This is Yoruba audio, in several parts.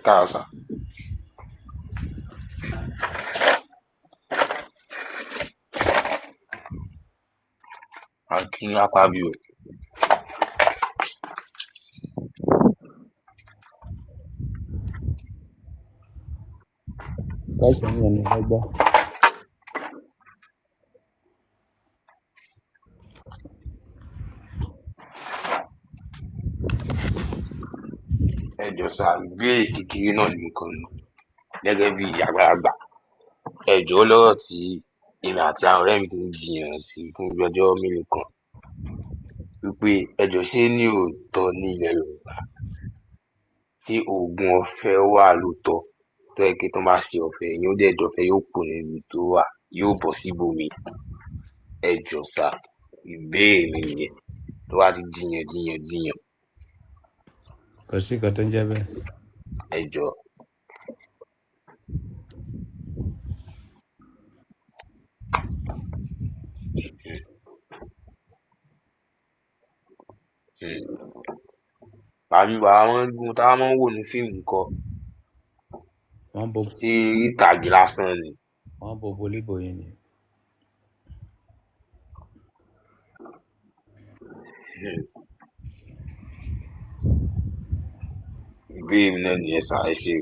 Káàárọ̀ sà. Akin Akpabio. Question yẹn ni mo fẹ́ gbọ́. Ẹ jọ̀ọ́ sà, ìbéèrè kékeré náà ni mo kàn ní gẹ́gẹ́ bí àgbàlagbà. Ẹ jọ̀ọ́, ó lọ́rọ̀ tí èmi àti àwọn ọ̀rẹ́ mi ti ń jiyàn sí fún bí ọjọ́ mélòó kan wípé ẹ jọ̀ọ́, ṣé ní òótọ́ ní ilẹ̀ Yorùbá, ṣé oògùn ọ̀fẹ́ wà lóòótọ́ tó jẹ́ pé tán bá ṣe ọ̀fẹ́, èèyàn ó dẹ̀ dọ̀fẹ́, yóò kúrò níbi tó wà, yóò bọ́ síbòmíì? Ẹ jọ̀ọ́ sà, ìbéèrè mi nìyẹn. Tó bá ti jiyàn jiyàn jiyàn. Kò sí nǹkan tó ń jẹ́ bẹ́ẹ̀. Ẹ jọ̀ọ́. Àbí àwọn ohun tá a máa ń wò ní fíìmù ńkọ́? Wọ́n bo Ṣé ìtàgé lásán ni? Wọ́n bo bolíbò yín ni. Ìbéèrè mi náà nìyẹn sà, ẹ ṣé.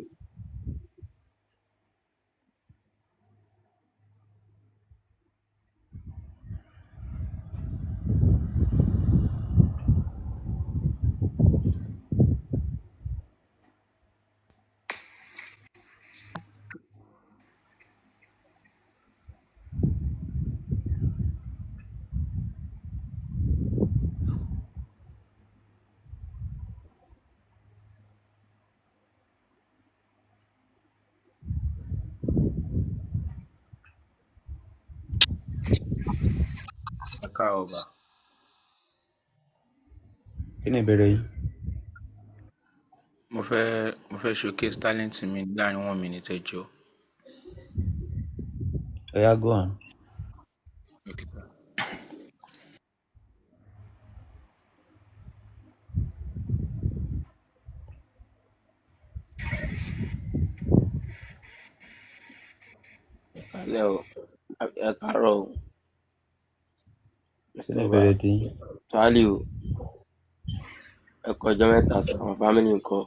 Ẹ káàárọ̀ bá. Kí ni ìbéèrè yín? Mo fẹ́ showcase talent mi láàrin 1 minute, ẹ jọ̀ọ́. Ó yá, go on. Okay. Ẹ káalẹ́ o, ẹ káàárọ̀ o. Kí ni Mr. ìbéèrè Ọba tiyín? Tuale o, ẹ kú ọjọ́ mẹ́ta sir, àwọn family ńkọ́?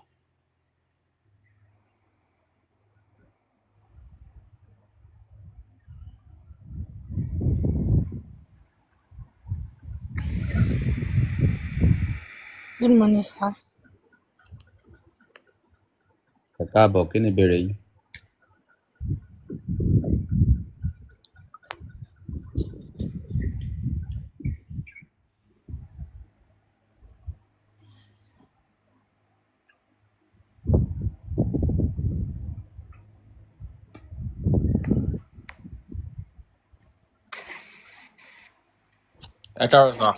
Good morning, sir. Ẹ káàbọ̀, kí ni ìbéèrè yín? Ẹ káàárọ̀ sà.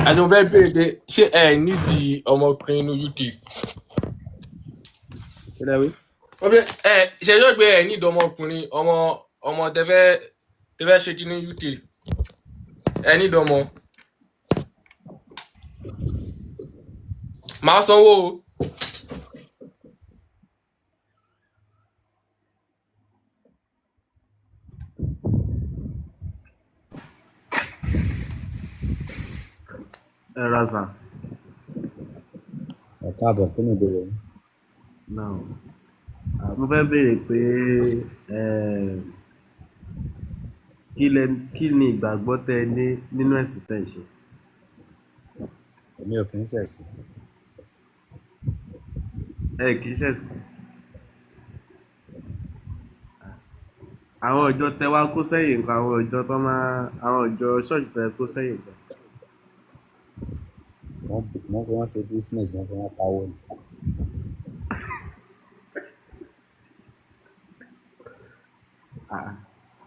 Àti mo fẹ́ béèrè pé ṣé ẹ nídìí ọmọkùnrin inú UK? Kí lẹ wí? Wọ́n fẹ́ ẹ ṣẹjọ́ pé ẹ nídìí ọmọkùnrin, ọmọ tẹfẹ́ ṣe kí ní UK, ẹ nídìí ọmọ. Màá sanwó o. Ẹ ra sà. Ẹ káàbọ̀, kí ni ìbéèrè yín? Now, mo fẹ́ béèrè pé kí ni ìgbàgbọ́ tẹ ní nínú ẹ̀sìn tẹ́ ẹ ṣe? Èmi ò kí ń ṣẹ̀sìn. Ẹ kì í ṣẹ̀sìn. Àwọn ìjọ tẹ wá kó sẹ́yìn nǹkan, àwọn ìjọ tó máa, àwọn ìjọ ṣọ́ọ̀ṣì tẹ kó sẹ́yìn nǹkan. Wọ́n fi wọ́n ṣe business, wọ́n fi wọ́n pawó ni.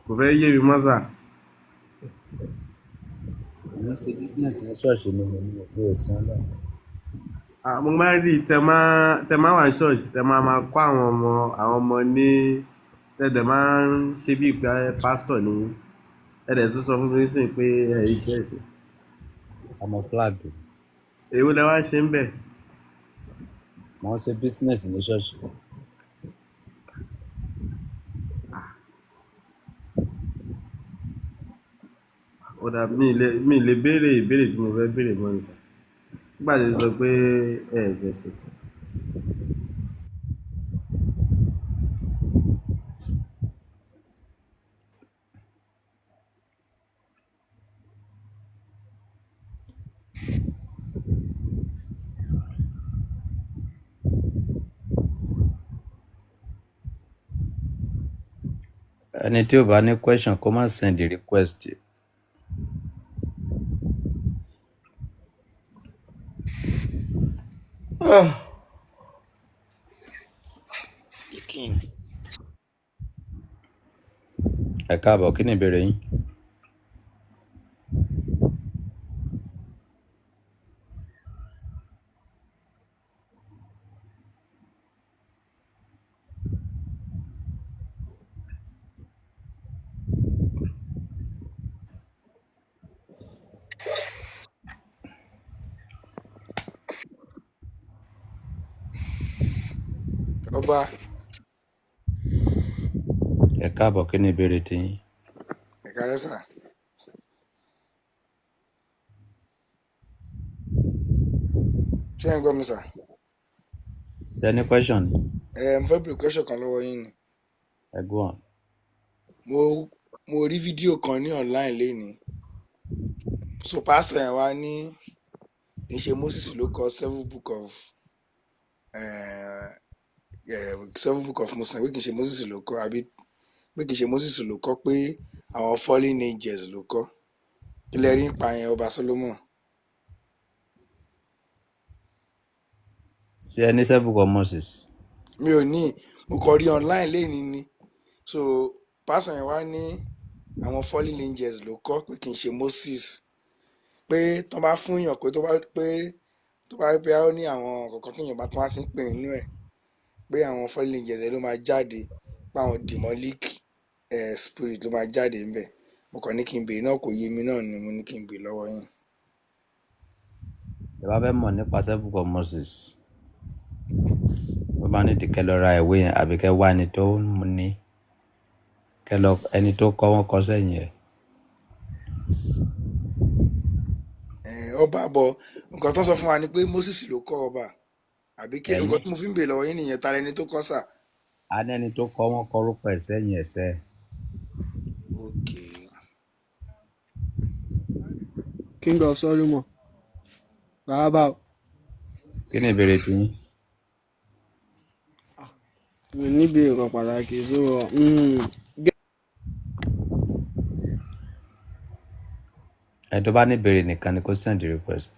Kò fẹ́ yé mi mọ́ sà. Èmi ń ṣe business ní ṣọ́ọ̀ṣì mi, mi ò sin Ọlọ́run. Mo máa ń rí tẹ máa wà ní ṣọ́ọ̀ṣì, tẹ máa máa kọ́ àwọn ọmọ ní tẹ dẹ̀ máa ń ṣe bíi pé pásítọ̀ ni yín. Ẹ dẹ̀ tún sọ fún mi nísìnyí pé ẹ iṣẹ́ ẹ̀sìn. Camouflage. Èwo lẹ wá ń ṣe ń bẹ̀? Mo ń ṣe business ní ṣọ́ọ̀ṣì. Ó dà, mi lè béèrè ìbéèrè tí mo fẹ́ béèrè mọ́ ni sà. Nígbà tí ẹ sọ pé ẹ ẹ̀ ṣẹ̀sìn. Ẹni tí ò bá ní question kó má send request. The king. Ẹ káàbọ̀, kí ni ìbéèrè yín? Ọba. Ẹ káàbọ̀, kí ni ìbéèrè tiyín? Ẹ káalẹ́ sà. Ṣé ẹ̀ ń gbọ́ mi sà? Ṣé ẹ ní question ni? Ẹ mo fẹ́ bèrè question kan lọ́wọ́ yín ni. Ẹ go on. Mo rí fídíò kan ní online lénìí. So pásítọ̀ yẹn wá ní kì í ṣe Moses ló kọ seven book of Moses, pé kì í ṣe Moses ló kọ, àbí pé kì í ṣe Moses ló kọ, pé àwọn fallen angels ló kọ. Kí lẹ rí nípa yẹn, Ọba Solomon? Ṣé ẹ ní seven book of Moses? Mi ò ní, mo kàn rí online lénìí ni. So pásítọ̀ yẹn wá ní àwọn fallen angels ló kọ, pé kì í ṣe Moses, pé tó bá fún yàn, pé tó bá pé ó ní àwọn kọ̀ọ̀kan tó yàn bá tó wá sí pè nínú ẹ̀, pé àwọn fallen angels ẹ̀ ló máa jáde, pé àwọn demonic spirit ló máa jáde ńbẹ̀. Mo kàn ní kí n béèrè náà, kò yé mi náà ni mo ní kí n béèrè lọ́wọ́ yín. Ẹ bá fẹ́ mọ̀ nípa seven book of Moses, ó bá nídìí kẹ́ lọ ra ìwé yẹn àbí kẹ́ wá ẹni tó ní, kẹ́ lọ ẹni tó kọ́ wọ́n kọ sẹ́yìn ẹ̀. Ọba bọ nǹkan tó ń sọ fún wa ni pé Moses ló kọ́, ọba, àbí kí Ẹ̀yin nǹkan tí mo fi ń béèrè lọ́wọ́ yín nìyẹn, ta lẹni tó kọ́ sà? A ní ẹni tó kọ́ wọ́n kọ orúkọ ẹ̀ sẹ́yìn ẹ̀ sẹ́. Ok. King of Solomon, bàbá o. Kí ni ìbéèrè tiyín? Mi ò ní ìbéèrè kan pàtàkì, so Ẹni tó bá ní ìbéèrè nìkan ni kó send request.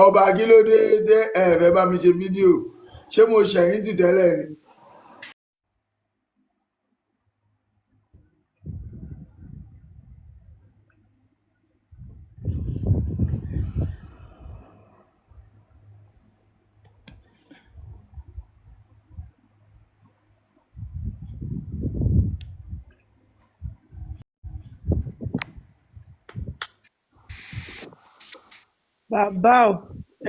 Ọba, kí ló dé tẹ ẹ fẹ́ bá mi ṣe fídíò? Ṣé mo ṣẹ̀yìn tì tẹ́lẹ̀ ni? Bàbá o,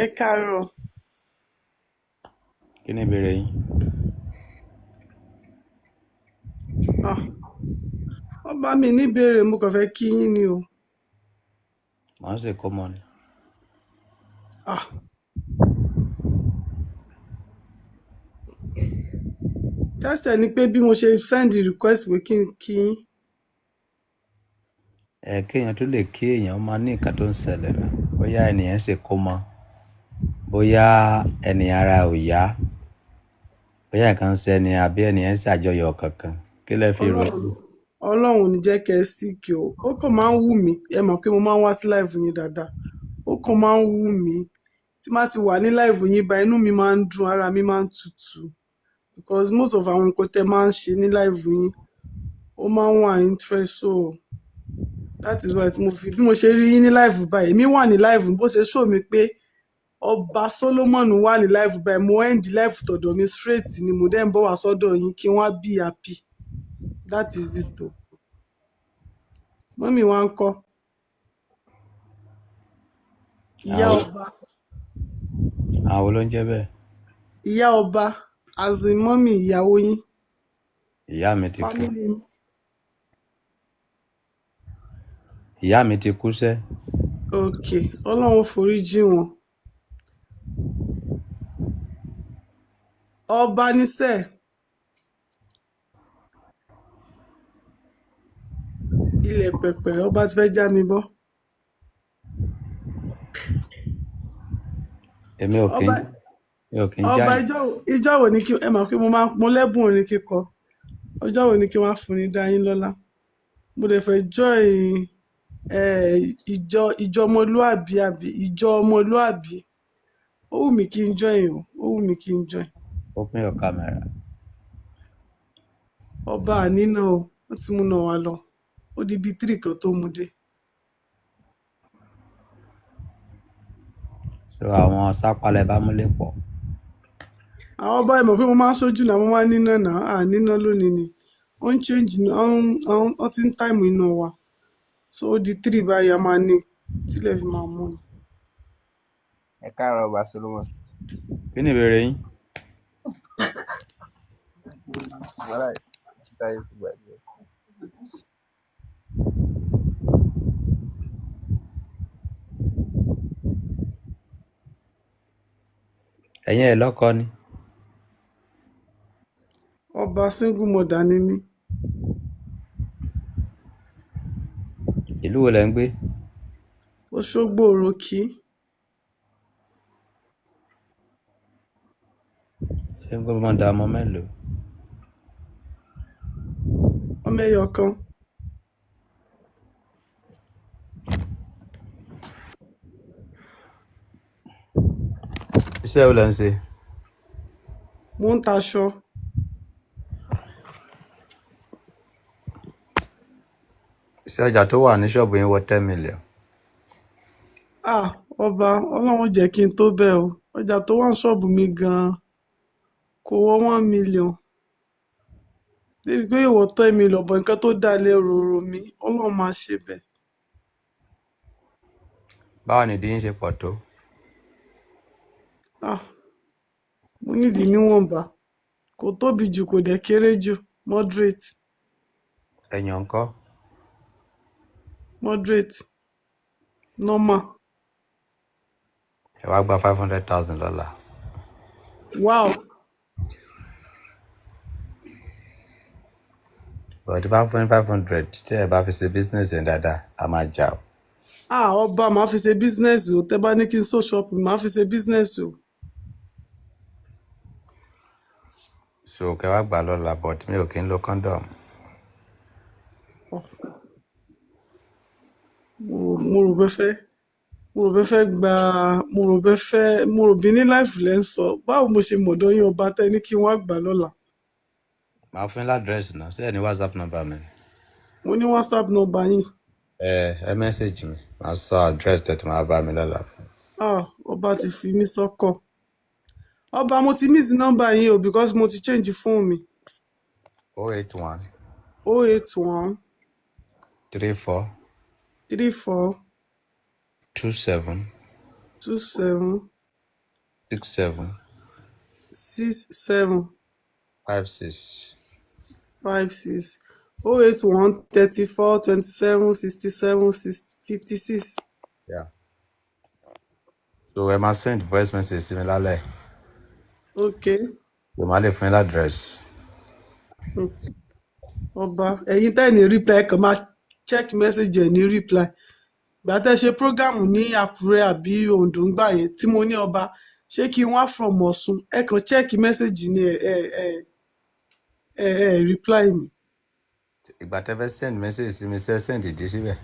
ẹ káàárọ̀. Kí ni ìbéèrè yín? Ah, ọba, mi níbèrè, mo kàn fẹ́ kí yín ni o. Mò ń ṣe kómọ ni. Ah, kẹsẹ̀ ni pé bí mo ṣe send request pé kí n kí yín. Ẹ kéèyàn tó lè kí èèyàn, ó máa ní nǹkan tó ń ṣẹlẹ̀ náà. Bóyá ènìyàn ṣe kó mọ, bóyá ènìyàn ara ò yá, bóyá nǹkan ń ṣe ẹni àbí ènìyàn ń ṣàjọyọ̀ kankan. Kí lẹ fi rò? Ọlọ́run, Ọlọ́run ò ní jẹ́ kẹ́ ẹ sick o. Ó kàn máa ń wù mí, ẹ mọ̀ pé mo máa ń wá sí live yín dáadáa. Ó kàn máa ń wù mí. Tí má ti wà ní live yín bá, inú mi máa ń dùn, ara mi máa ń tutù. Because most of àwọn nǹkan tẹ́ máa ń ṣe ní live yín, ó máa ń wà interest, so that is why tí mo fi bí mo ṣe rí yín ní live báyìí, èmi wà ní live, bó ṣe show mi pé ọba Solomon wà ní live báyìí, mo end live tọ̀dọ̀ mi straight ni mo dẹ́ ń bọ̀ wá sọ́dọ̀ yín kí wọ́n á be happy. That is it o. Mummy wa ń kọ́? Ìyá Àwọn ọba. Àwọn wo ló ń jẹ́ bẹ́ẹ̀? Ìyá ọba, as in mummy ìyàwó yín. Ìyá mi ti kú. Family yín. Ìyá mi ti kú sẹ́. Ok, Ọlọ́run forí jì wọ́n. Ọba níṣẹ́. Ilẹ̀ pẹ̀pẹ̀ ọba ti fẹ́ já mi bọ́. Èmi ò kí ń Ọba mi ò kí ń ọba jáyàn. Ìjọ wo ni kí ẹ mọ̀ pé mo máa mo lẹ́bùn orin kíkọ. Ọjọ́ wo ni kí wọ́n á fún ní dá yín lọ́lá? Mo dẹ̀ fẹ́ join ìjọ ọmọlúàbí àbí ìjọ ọmọlúàbí. Ó wù mí kí n join o, ó wù mí kí n join. Open your camera. Ọba ànínà o, wọ́n ti múná wa lọ. Ó di bíi 3 kan tó mú dé. So àwọn sápálẹ̀ bá múlẹ̀ pọ̀. Àwọn ọba, ẹ mọ̀ pé mo máa ń ṣojú náà, mo máa ń níná náà, à níná lónìí ni. Ó ń change iná, ó ti ń time iná wa. So ó di 3 báyìí a máa ní tílẹ̀ fi máa mọ́ ni. Ẹ káàárọ̀, ọba Solomon. Kí ni ìbéèrè yín? Wàhálà táyé ti gbàgbé. Ẹ̀yin ẹ̀ lọ́kọ ni? Ọba, single mother ni mí. Ìlú wo lẹ ń gbé? Òṣogbo Òròkì. Single mother, ọmọ mélòó? Ọmọ ẹyọ kan. Iṣẹ́ wo lẹ ń ṣe? Mo ń taṣọ. Ṣé ọjà tó wà ní ṣọ́ọ̀bù yín wọ 10 million? Ah, ọba, Ọlọ́run jẹ́ kí n tó bẹ́ẹ̀ o. Ọjà tó wà ní ṣọ́ọ̀bù mi gan-an kò wọ 1 million. Débi pé yóò wọ 10 million, bọ̀ nǹkan tó dáa lè rorò mi. Ọlọ́run máa ṣe bẹ́ẹ̀. Báwo ni ìdí yín ṣe pọ̀ tó? Ah, mo nídìí níwọ̀nba. Kò tóbi jù, kò dẹ̀ kéré jù. Moderate. Ẹ̀yàn ńkọ́? Moderate. Normal. Ẹ wá gba 500,000 lọ́la. Wow. But tí bá fún yín 500, tí ẹ bá fi ṣe business yẹn dáadáa, a máa jà o. Ah, ọba, màá fi ṣe business o. Tẹ́ bá ní kí n so shop, màá fi ṣe business o. So kẹ wá gbà lọ́la, but mi ò kí ń lo condom. Oh, mo rò bẹ́ fẹ́ gba, mo rò bẹ́ fẹ́, mo rò bí ní life lẹ́ ń sọ. Báwo mo ṣe mọ̀dọ̀ yín, ọba, tẹ́ ní kí wọ́n á gbà lọ́la? Màá fún yín ládírẹ́sì náà. Ṣé ẹ ní WhatsApp number mi? Mo ní WhatsApp number yín. Ẹ message mi, màá sọ address tẹ̀ tí màá bá mi lọ́la fún. Ah, ọba ti fi mí sọ́kọ̀. Ọba, mo ti miss number yín o because mo ti change phone mi. 081 081 34 34 27 27 67 67 56. 56. 081 34 27 67 56. Yeah. So ẹ máa send voice message sí mi lálẹ́. Okay. So màá lè fún yín ládírẹ́sì. Ọba, ẹ̀yin tẹ́ ní reply kàn máa Check message, ẹ ní reply. Ìgbà tẹ́ ṣe program ní Àkúrẹ́ àbí Oǹdó ńgbà yẹn tí mo ní ọba ṣé kí n wá from Ọ̀ṣun, ẹ kàn check message ní ẹ reply mi. Ìgbà tẹ́ fẹ́ send message sí mi, ṣe send ìdí síbẹ̀?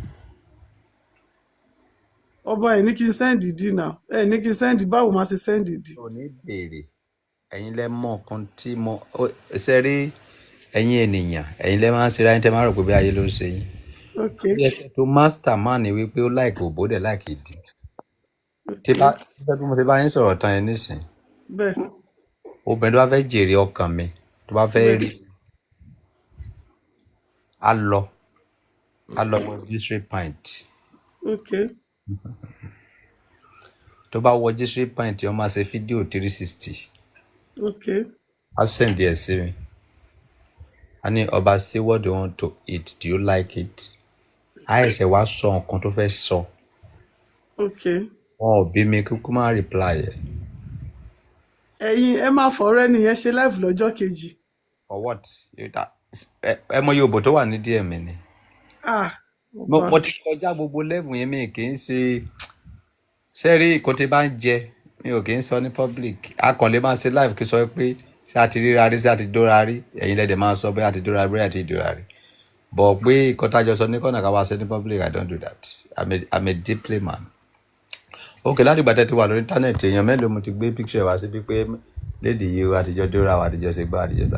Ọba, ẹ ní kí n send ìdí náà, ẹ ní kí n send, báwo máa ṣe send ìdí? Ò ní béèrè. Ẹ̀yin lẹ mọ̀ nǹkan tí mo ṣe rí. Ẹ̀yin ènìyàn, ẹ̀yin lẹ máa ń ṣe ra yín, tẹ́ máa rò pé bí ayé ló ń ṣe yín. Ok. Ó yẹ kí tó master man ni wípé ó like òbó dẹ̀ like ìdí. Tí bá fẹ́ bí mo ti bá yín sọ̀rọ̀ tán yẹn nísìn, obìnrin tó bá fẹ́ jèrè ọkàn mi, tó bá fẹ́ rí, á lọ wọ G-string pant. Tó bá wọ G-string pant, ó máa ṣe fídíò 360. Á send ẹ̀ sí mi, á ní, "Ọba, say what do you want to eat? Do you like it?" Á ẹsẹ̀ wá sọ nǹkan tó fẹ́ sọ. Wọn ò bí mi kúkú má reply ẹ̀. Ẹ̀yin ẹ máa fọ̀rọ̀ ẹnìyẹn ṣe live lọ́jọ́ kejì. For what? Ẹ mọ iye òbò tó wà ní DM mi ni? Ah. Mo Ọba. Mo ti kọjá gbogbo level yẹn. Mi kì í ṣe ṣé rí nǹkan tí bá ń jẹ, mi ò kì í sọ ní public. A kàn lè máa ṣe live kí n sọ pé ṣé a ti ríra rí, ṣé a ti dóra rí. Ẹ̀yin lẹ́dẹ̀ máa sọ bóyá a ti dóra rí, bóyá a ti dóra rí, but pé nǹkan tá a jọ sọ ní kọ́nà ká wá ṣe ní public, I don't do that. I'm a deeply man. Ok, láti ìgbà tẹ́ ti wà lórí íńtánẹ́ẹ̀tì, èèyàn mélòó mo ti gbé picture wá síbi pé lady yìí o, àtijọ́ dóra wa, àtijọ́ ṣe gbá, àtijọ́ sá?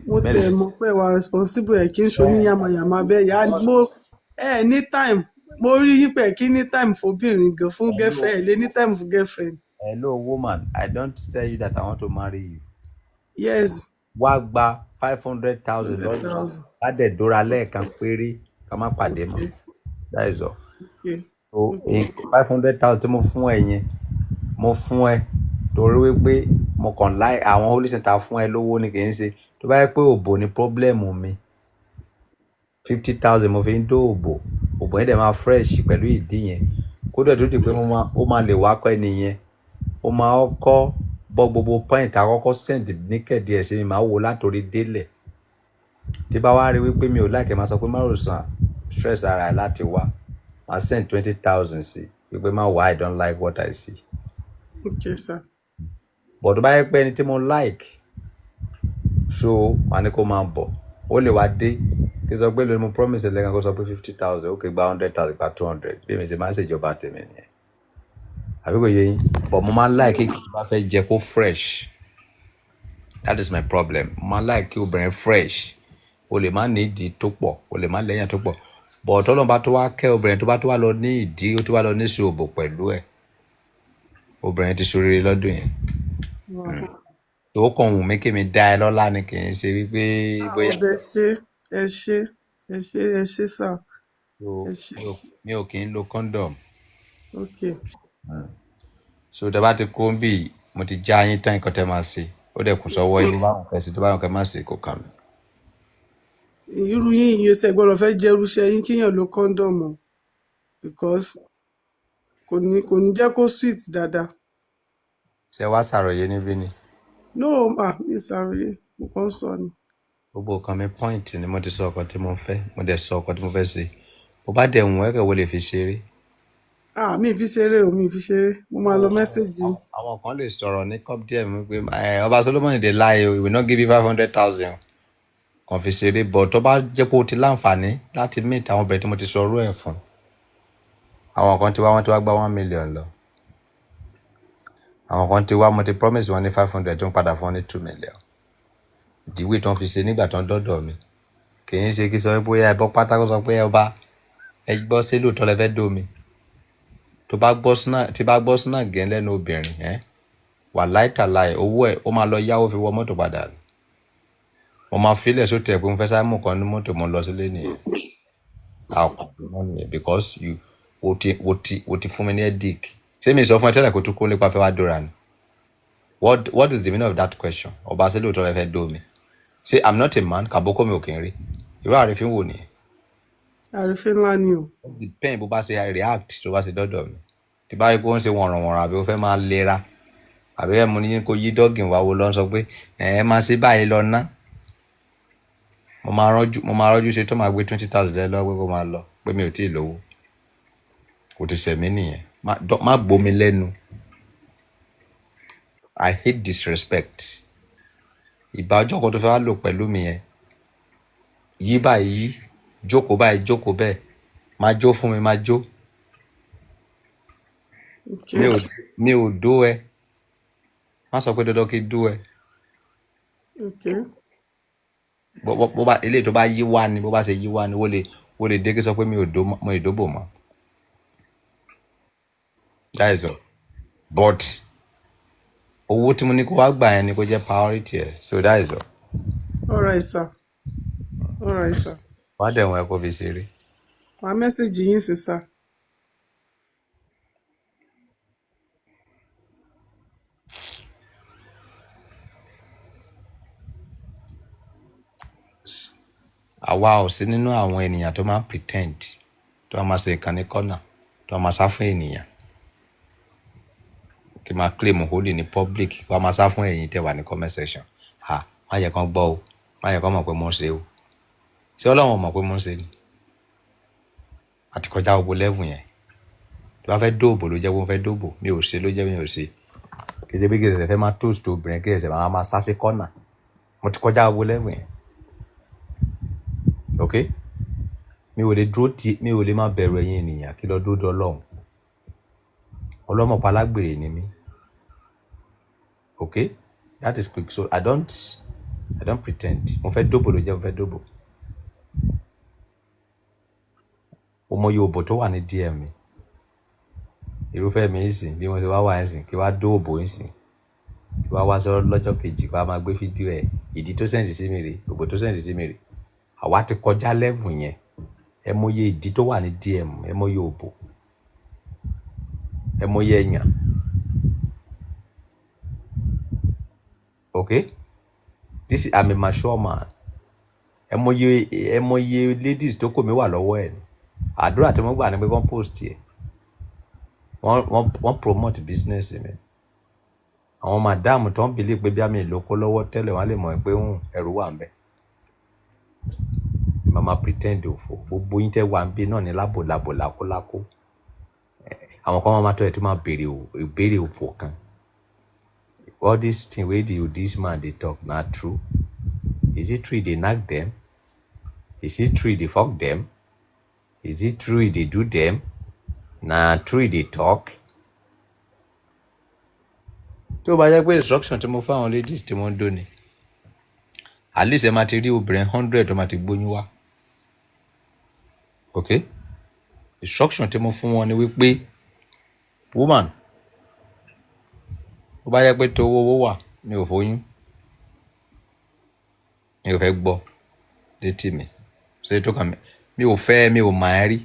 Mo tiẹ̀ Mélòó? mọ̀ pé wà responsible, ẹ̀ kí n ṣe oníyàmàyàmà bẹ́ẹ̀ yá. Mo ẹ ní time, mo rí yín pé kí ní time fóbìnrin gan, fún Hello. girlfriend, ẹ lè ní time fún girlfriend. Hello woman, I don't tell you that I want to marry you. Wá gba 500,000 hundred lọ́dún, thousand. ká dẹ̀ dóra lẹ́ẹ̀kan péré, ká má pàdé mọ́. That is all. So 500,000 tí mo fún ẹ yẹn, mo fún ẹ torí wípé mo kàn láì àwọn holy center fún ẹ lówó ni. Kì í ṣe tó bá yẹ pé òbò ni problem mi, 50,000 mo fi ń dó òbò. Òbò yẹn dẹ̀ máa fresh pẹ̀lú ìdí yẹn. Kódà tó di pé mo máa, ó máa lè wá kọ́ ẹni yẹn, ó máa kọ́ bọ́ gbogbo point àkọ́kọ́ send naked ẹ̀ sí mi, máa wò látòrí délẹ̀. Tí bá wá rí wípé mi ò like, máa sọ pé má rò sàn stress ara ẹ̀ láti wá, máa send 20,000 sí wípé má wá, I don't like what I see. Okay, sir. But tó bá yẹ pé ẹni tí mo like, so màá ní kó máa bọ̀, ó lè wá dé kí n sọ pé lórí mo promise ẹ lẹ́gàn, kó sọ pé 50,000, ó kè gba 100,000, gba 200. Bí èmi ṣe máa ń ṣèjọba tèmi nìyẹn, àbí kò yé yín? But mo máa ń like kí n bá fẹ́ jẹ kó fresh. That is my problem. Mo máa ń like kí obìnrin fresh. O lè má ní ìdí tó pọ̀, o lè má lẹ́yìn tó pọ̀, but tọ́lọ́run bá tó wá kẹ́ obìnrin tó bá tó wá lọ ní ìdí, ó tó wá lọ ní sí òbò pẹ̀lú ẹ̀, obìnrin ti ṣoríire lọ́dún yẹn. Tó kàn wù mí kí mi dá ẹ lọ́lá ni, kì í ṣe wípé bóyá. Ọbẹ̀ ṣe, ẹ ṣe, ẹ ṣe, ẹ ṣe sir. So Ẹ ṣe. mi ò kì í lo condom. So tẹ bá ti kó ń bì, mo ti já yín tán. Nǹkan tẹ máa ṣe, ó dẹ̀ kù sọ́wọ́ yín. Bó bá wọn fẹ́ ṣe, tó bá wọn kẹ́ má ṣe, kò kàn mí. Irú yín yìí ṣe gbọ́dọ̀ fẹ́ jẹ́ irúṣẹ́ yín kíyàn lo condom o, because kò ní jẹ́ kó sweet dáadáa. Ṣé wàá ṣàròyé níbí ni? No ma, mi ṣàròyé, mo kàn ń sọ ni. Gbogbo nǹkan mi point ni. Mo ti sọ ọkàn tí mo fẹ́, mo dẹ̀ sọ ọkàn tí mo fẹ́ ṣe. Bó bá dẹ̀ wùn ẹ́ kẹ́ wo lè fi ṣeré. Ah, mi ì fi ṣeré o, mi ì fi ṣeré. Mo máa lọ message. Àwọn kan lè sọ̀rọ̀ ní cup díẹ̀ mi pé ẹ ọba Solomon dey lie o, he will not give you 500,000, kàn fi ṣeré. But tó bá jẹ́ pé o ti láǹfààní láti meet àwọn obìnrin tí mo ti sọ ọ̀rọ̀ ẹ̀ fún, àwọn kan ti wá, wọ́n ti wá gba 1 million lọ. Àwọn kan ti wá, mo ti promise wọn ní 500, tó ń padà fún wọn ní 2 million. Ìdíwé tó ń fi ṣe nígbà tó ń dọ́dọ̀ mi, kì í ṣe kí sọ pé bóyá ẹ bọ́ pátákó sọ pé ọba ẹ gbọ́ sí lóòótọ́ lẹ fẹ́ dó mi. Tó bá gbọ́ sínú, tí bá gbọ́ sínú gẹ̀ lẹ́nu obìnrin ẹ wà láìtàláì, owó ẹ̀ ó máa lọ yáwó fi wọ mọ́tò padà. Mo máa filẹ̀ sótẹ̀ pé mo fẹ́ sáré mú kan ní mọ́tò, mo lọ sílé nìyẹn. Àkọ́kọ́ náà nìyẹn, because you o ti fún mi ní headache. Ṣé mi sọ fún ẹ tẹ́lẹ̀ kó tún kó nípa fẹ́ wá dóra ni? What is the meaning of that question? Ọba, ṣé lóòótọ́ lẹ fẹ́ dó mi? Ṣé I'm not a man? Kàbókò mi ò kì í rí irú àrífín wò nìyẹn? Àrífín ńlá ni o. Ó depend bó bá ṣe react tó bá ṣe dọ́dọ̀ mi. Tí bá rí pé ó ń ṣe wọ̀nrànwọ̀nràn, àbí ó fẹ́ máa lera, àbí ẹ̀ mo ní kó yí dọ́gìn wá wo ló ń sọ pé ẹ máa ṣe báyìí lọ ná, mo máa rọ́jú ṣe tó máa gbé 20,000 lẹ́ lọ́wọ́ pé kó máa lọ. pé mi ò tí ì lówó. Kò ti sẹ̀mí nìyẹn. Má gbomi lẹ́nu. I hate disrespect. Ìbá ọjọ́ kan tó fẹ́ wá lò pẹ̀lú mi yẹn, yí báyìí yí, jókòó báyìí jókòó bẹ́ẹ̀, máa jó fún mi, máa jó. Okay. Mi ò dó ẹ. Má sọ pé dandan kí n dó ẹ. Okay. Bó bá eléyìí tó bá yí wá ni, bó bá ṣe yí wá ni, wó lè dé kí sọ pé mi ò dó mọ́- mo ì dóbò mọ́. That is all. But owó tí mo ní kó wá gbà yẹn ni kó jẹ́ priority ẹ̀. So that is all. All right, sir. All right, sir. Wá dẹ̀ wọ́n ẹ kó fi ṣeré. Màá message yín sí, sir. Àwa ò sí nínú àwọn ènìyàn tó máa ń pretend, tó máa ṣe nǹkan ní kọ́nà, tó máa sá fún ènìyàn. Kí máa claim holy ní public, kí wọ́n máa sá fún ẹ̀yin tẹ́ wà ní comment section. Ha, má yẹ kán gbọ́ o, má yẹ kán mọ̀ pé mo ń ṣe o. Ṣé Ọlọ́run ò mọ̀ pé mo ń ṣe ni? Àti kọjá gbogbo level yẹn. Tó bá fẹ́ dóòbò ló jẹ́ pé mo fẹ́ dóòbò, mi ò ṣe ló jẹ́ mi ò ṣe. Kì í ṣe pé kí ẹsẹ̀ fẹ́ máa toast obìnrin, kí ẹsẹ̀ máa sá sí kọ́nà. Mo ti kọjá gbogbo level yẹn. Okay? Mi ò lè dúró ti, mi ò lè má bẹ̀rù ẹ̀yin ènìyàn kí lọ dúró de Ọlọ́run. Ọlọ́mọ pa alágbèrè ni mí. Okay? That is quick. So I don't pretend. Mo fẹ́ dóbò ló jẹ́ mo fẹ́ dóbò. Mo mọ iye òbò tó wà ní DM mi. Irúfẹ́ mi ń sìn bí mo ṣe wá wà ń sìn kí wá dóòbò ń sìn. Kí wá wá sọ lọ́jọ́ kejì kí wá máa gbé fídíò ẹ̀. Ìdí tó send sí mi rè, òbò tó send sí mi rè. Àwa ti kọjá level yẹn. Ẹ mọ iye ìdí tó wà ní DM, ẹ mọ iye òbò. Ẹ mọ iye ẹ̀yàn. Okay? This is, I'm a mature man. Ẹ mọ iye ladies tó kò mí wà lọ́wọ́ ẹ̀ ni. Àdúrà tí mo gbà ni pé kán post ẹ̀. Wọ́n promote business mi. Àwọn madam tó ń believe pé bí àmì ìlókó lọ́wọ́ tẹ́lẹ̀, wọ́n á lè mọ̀ pé ń ẹrù wà ń bẹ̀. Màá máa pretend òfò. Gbogbo yín tẹ́ wà ń bí náà ní lábò lábò lákólákó. Àwọn kan máa tọ́ ẹ̀ tó máa béèrè ìbéèrè òfò kan. All this thing wey this man dey talk na true? Is it true he dey knack them? Is it true he dey fuck them? Is it true he dey do them? Na true he dey talk? Tó bá jẹ́ pé instruction tí mo fún àwọn ladies tí wọ́n ń dó ni, at least ẹ máa ti rí obìnrin 100 tó máa ti gbóyún wá. Okay? Instruction tí mo fún wọn ni wípé, woman, tó bá jẹ́ pé tówó owó wà, mi ò fóyún. Mi ò fẹ́ gbọ́ létí mi. Ṣé tó kàn mí? Mi ò fẹ́, mi ò máa rí.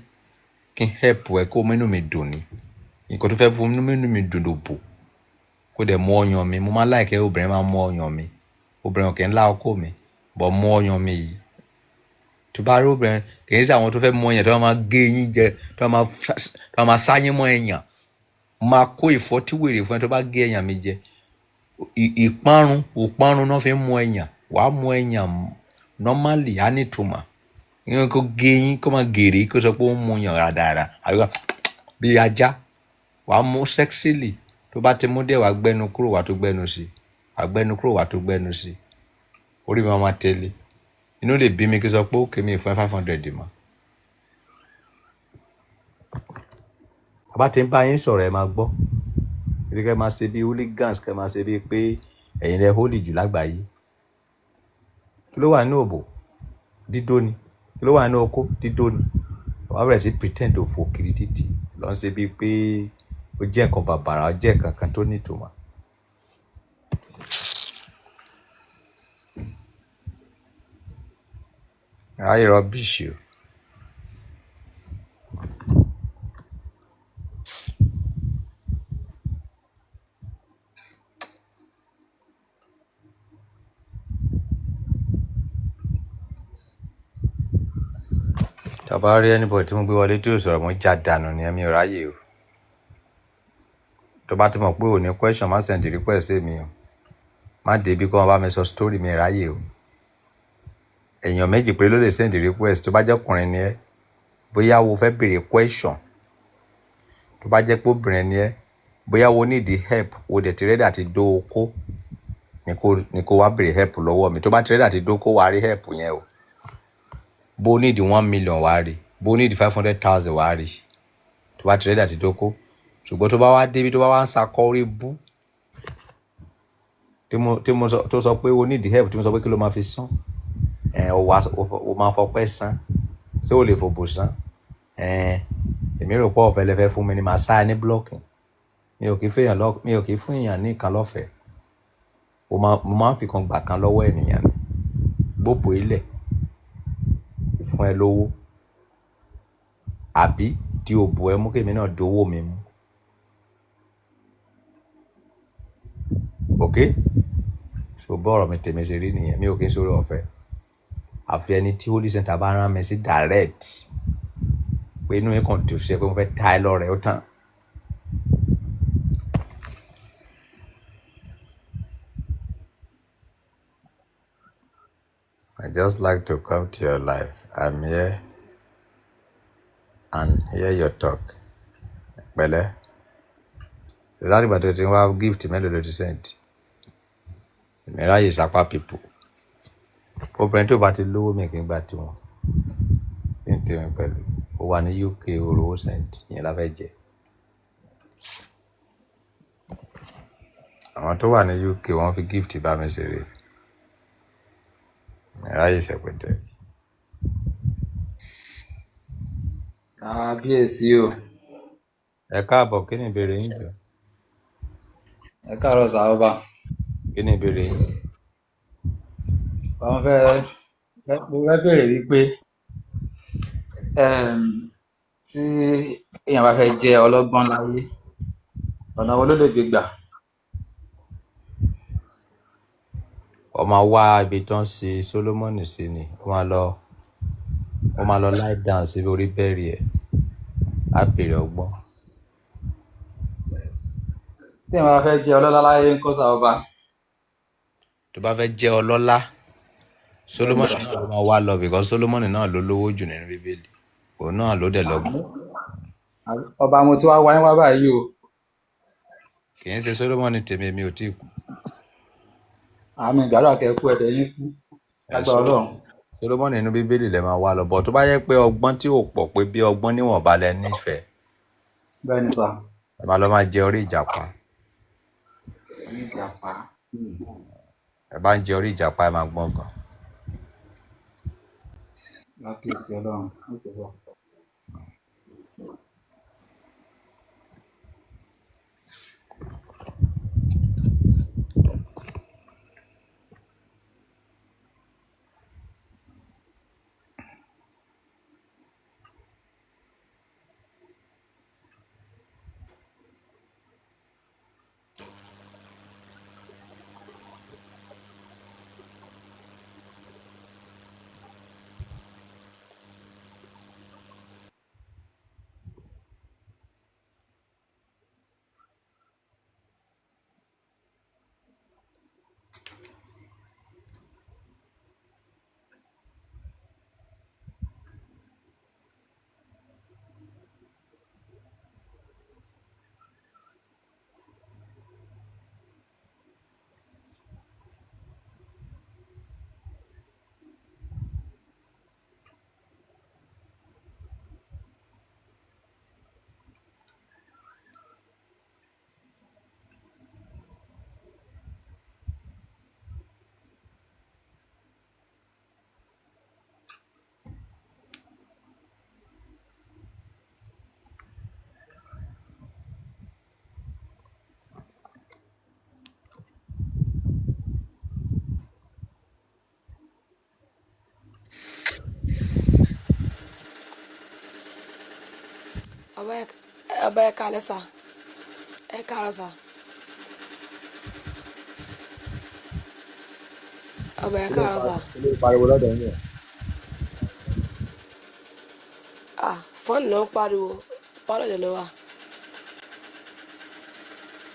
Kí n help ẹ kó mú inú mi dùn ni. Nǹkan tó fẹ́ fún inú mi dùn ló bò. Kó dẹ̀ mú ọyàn mi. Mo máa like obìnrin máa mú ọyàn mi. Obìnrin ò kí ń lá ọkọ mi, but mú ọyàn mi yìí. Tó bá rí obìnrin, kì í ṣe àwọn tó fẹ́ mú ọyàn tó máa gé eyín jẹ, tó máa sáyín mọ́ ẹyàn. Máa kó ìfọ́tí wèrè fún ẹ tó bá gé ẹyàn mi jẹ. Ìparun, òparun náà fi ń mú ẹyàn. Wàá mú ẹyàn normally, á ní ìtumọ̀. Ìyẹn kó gé eyín, kó máa gèrè, kó sọ pé ó ń mú yàn ràdàrà. Àbí bí ajá. Wàá mú sexily. Tó bá ti mú díẹ̀, wàá gbẹ́nu kúrò, wàá tó gbẹ́nu sí. Wàá gbẹ́nu kúrò, wàá tó gbẹ́nu sí. Orí mi máa tẹ̀lé. Inú lè bí mi kí n sọ pé okay, mi ò fún ẹ 500 mọ́. Bàbá tí ń bá yín sọ̀rọ̀, ẹ máa gbọ́. Kí ẹ máa ṣe bí hooligans, kí ẹ máa ṣe bí pé ẹ̀yin lẹ holy jù lágbàáyé. Kí ló wà nínú òbò? Dídó ni. Kí ló wà nínú okó? Dídó ni. Wàá bẹ̀rẹ̀ sí pretend òfò kiri títì. Lọ ń ṣe bí pé ó jẹ́ nǹkan bàbàrà, ó jẹ́ nǹkan kan tó ní ìtumọ̀. Ráyè rubbish o. Tá a bá rí anybody tí mo gbé wọlé tí ò sọ̀rọ̀, mo já dànù ni, èmi ò ráyè o. Tó bá ti mọ̀ pé ò ní question, má send request sí mi o. Má débi kó wọn bá mi sọ story mi, ráyè o. Èèyàn méjì péré ló lè send request. Tó bá jẹ́ ọkùnrin ni ẹ́, Bóyá o fẹ́ béèrè question, tó bá jẹ́ pé obìnrin ni ẹ́, bóyá o need help, o dẹ̀ ti ready àti dó okó ni kó wá béèrè help lọ́wọ́ mi. Tó bá ti ready àti dóko, wàá rí help yẹn o. Bó need 1 million, wàá rí. Bó need 500,000, wàá rí, tó bá ti ready àti dóko. Ṣùgbọ́n tó bá wá débi, tó bá wá ń sakọ orí bú tí mo sọ, tó sọ pé o need help, tí mo sọ pé kí ló máa fi san ẹ, o wá o máa fọpẹ́ san, ṣé o lè fòbò san ẹ? Èmi rò pé ọ̀fẹ́ lẹ fẹ́ fún mi ni, màá sá ẹ ní blocking. Mi ò kì í fún èèyàn ní nǹkan lọ́fẹ̀ẹ́. Mo máa ń fi kan gbà kan lọ́wọ́ ènìyàn ni. Gbóbo ilẹ̀ fún ẹ lówó, àbí di òbò ẹ mú kémi náà dowó mi mú. Ok, so bọ́ọ̀rọ̀ mi tèmi ṣe rí nìyẹn. Mi ò kí ń sórí ọ̀fẹ́, àfi ẹni tí Holy Center bá rán mi sí direct, pé inú mi kàn dùn sí ẹ, pé mo fẹ́ ta ẹ lọ́rẹ, ó tán. I just like to come to your life. I'm here and hear your talk. Pẹ̀lẹ́. Láti ìgbà tó ti ń wá, gift mélòó ló ti send? Èmi ráyè sápá people. Obìnrin tó bá ti lówó, mi kì í gba tiwọn. Kí n tèmi pẹ̀lú. Ó wà ní UK, orówó send, ìyẹn la fẹ́ jẹ. Àwọn tó wà ní UK, wọ́n fi gift bá mi ṣeré. Mi ráyè sẹpẹtẹ. Kábíyèsí o. Ẹ káàbọ̀, kí ni ìbéèrè yín jọ? Ẹ káàárọ̀ sà, ọba. Kí ni ìbéèrè yín? Àwọn fẹ́ mo fẹ́ béèrè wípé tí èèyàn bá fẹ́ jẹ́ ọlọ́gbọ́n láyé, ọ̀nà wo ló lè gbé gbà? Ó máa wá ibi tó ń ṣe Solomoni sí ni. Ó máa lọ lie down síbi orí bẹ́ẹ̀rì ẹ̀. Á béèrè ọgbọ́n. Tí èèyàn bá fẹ́ jẹ́ ọlọ́lá láyé ńkọ́ sà, ọba? Tó bá fẹ́ jẹ́ ọlọ́lá, Bẹ́ẹ̀ni Solomoni sà. náà ló máa wá lọ, because Solomoni náà ló lówó jù nínú Bíbélì. Òun náà ló dẹ̀ lọ́gbọ́n. Ọba, mo ti wá wáyé wá báyìí o. Kì í ṣe Solomoni tèmi, mi ò tí ì kú. Àmì ìgbàdúrà kẹ kú, ẹ̀dẹ̀ yín kú Ẹ lágbára Ọlọ́run. Solomoni nínú Bíbélì lẹ máa wá lọ, bọ̀ tó bá yẹ pé ọgbọ́n tí ò pọ̀, pé bí ọgbọ́n níwọ̀nba lẹ nífẹ̀ẹ́, Bẹ́ẹ̀ni sà. ẹ máa lọ máa jẹ orí ìjàpá. Orí ìjàpá. Ẹ bá ń jẹ orí ìjàpá, ẹ máa gbọ́n gan. Kábíyèsí Ọlọ́run. Okay, sà. Ọba, ọba, ẹ káalẹ́ sà, ẹ káàárọ̀ sà. Ọba, ẹ Kí ló káàárọ̀ pa sà. Kí ló pariwo lọ́dọ̀ yín yẹn? Ah, fóònù ló ń pariwo, pálọ̀ dẹ̀ ló wà.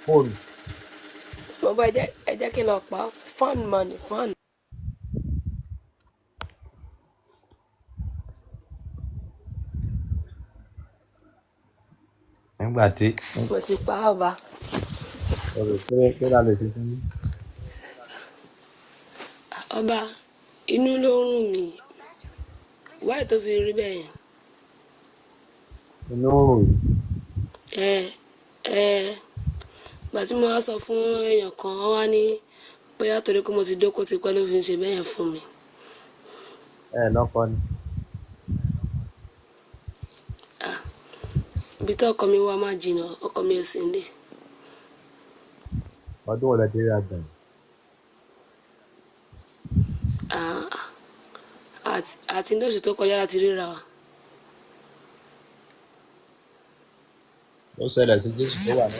Fóònù. Mo bá ẹ jẹ́ kí n lọ pa fóònù mọ́ ni fóònù. Nígbà tí Mo ti pa á, ọba. Ọ̀rọ̀ kí la lè ṣe fún yín? Ọba, inú ló ń rùn mí. Wáyé tó fi rí bẹ́ẹ̀ yẹn? Inú ń rùn yín. Ẹ ẹ ìgbà tí mo wá sọ fún èèyàn kan, wọ́n wá ní bóyá torí pé mo ti dóko ti pẹ́ ló fi ń ṣe bẹ́ẹ̀ yẹn fún mi. Ẹ lọ́kọ ni. Ibi tí ọkọ mi wá má jìnnà, ọkọ mi ò sí nílé. Ọdún wo lẹ ti rí àgbẹ̀yìn? Àti ní oṣù tó kọjá láti ríra wa. Ó ṣẹlẹ̀ sí Jésù tó wà ní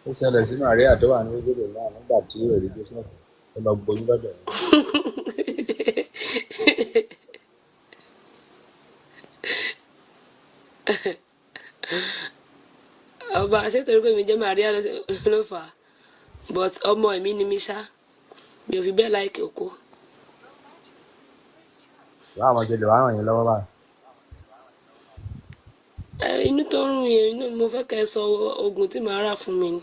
ó ṣẹlẹ̀ sí Màríà tó wà ní Ojúdò náà nígbà tí ò rí Jósẹ́fù tó lọ gboyún lọ́dọ̀ ẹ̀. Ọba, ṣé torí pé mi jẹ́ Maria ló fà á? But ọmọ ẹ̀mí ni mi ṣá, mi ò fi bẹ́ẹ̀ láìkè oko. Báwo ṣe lè wá ràn yín lọ́wọ́ báyìí? Ẹ, inú tó ń rùn yẹn, inú mo fẹ́ kẹ́ ẹ sọ oògùn tí màá rà fún mi ni.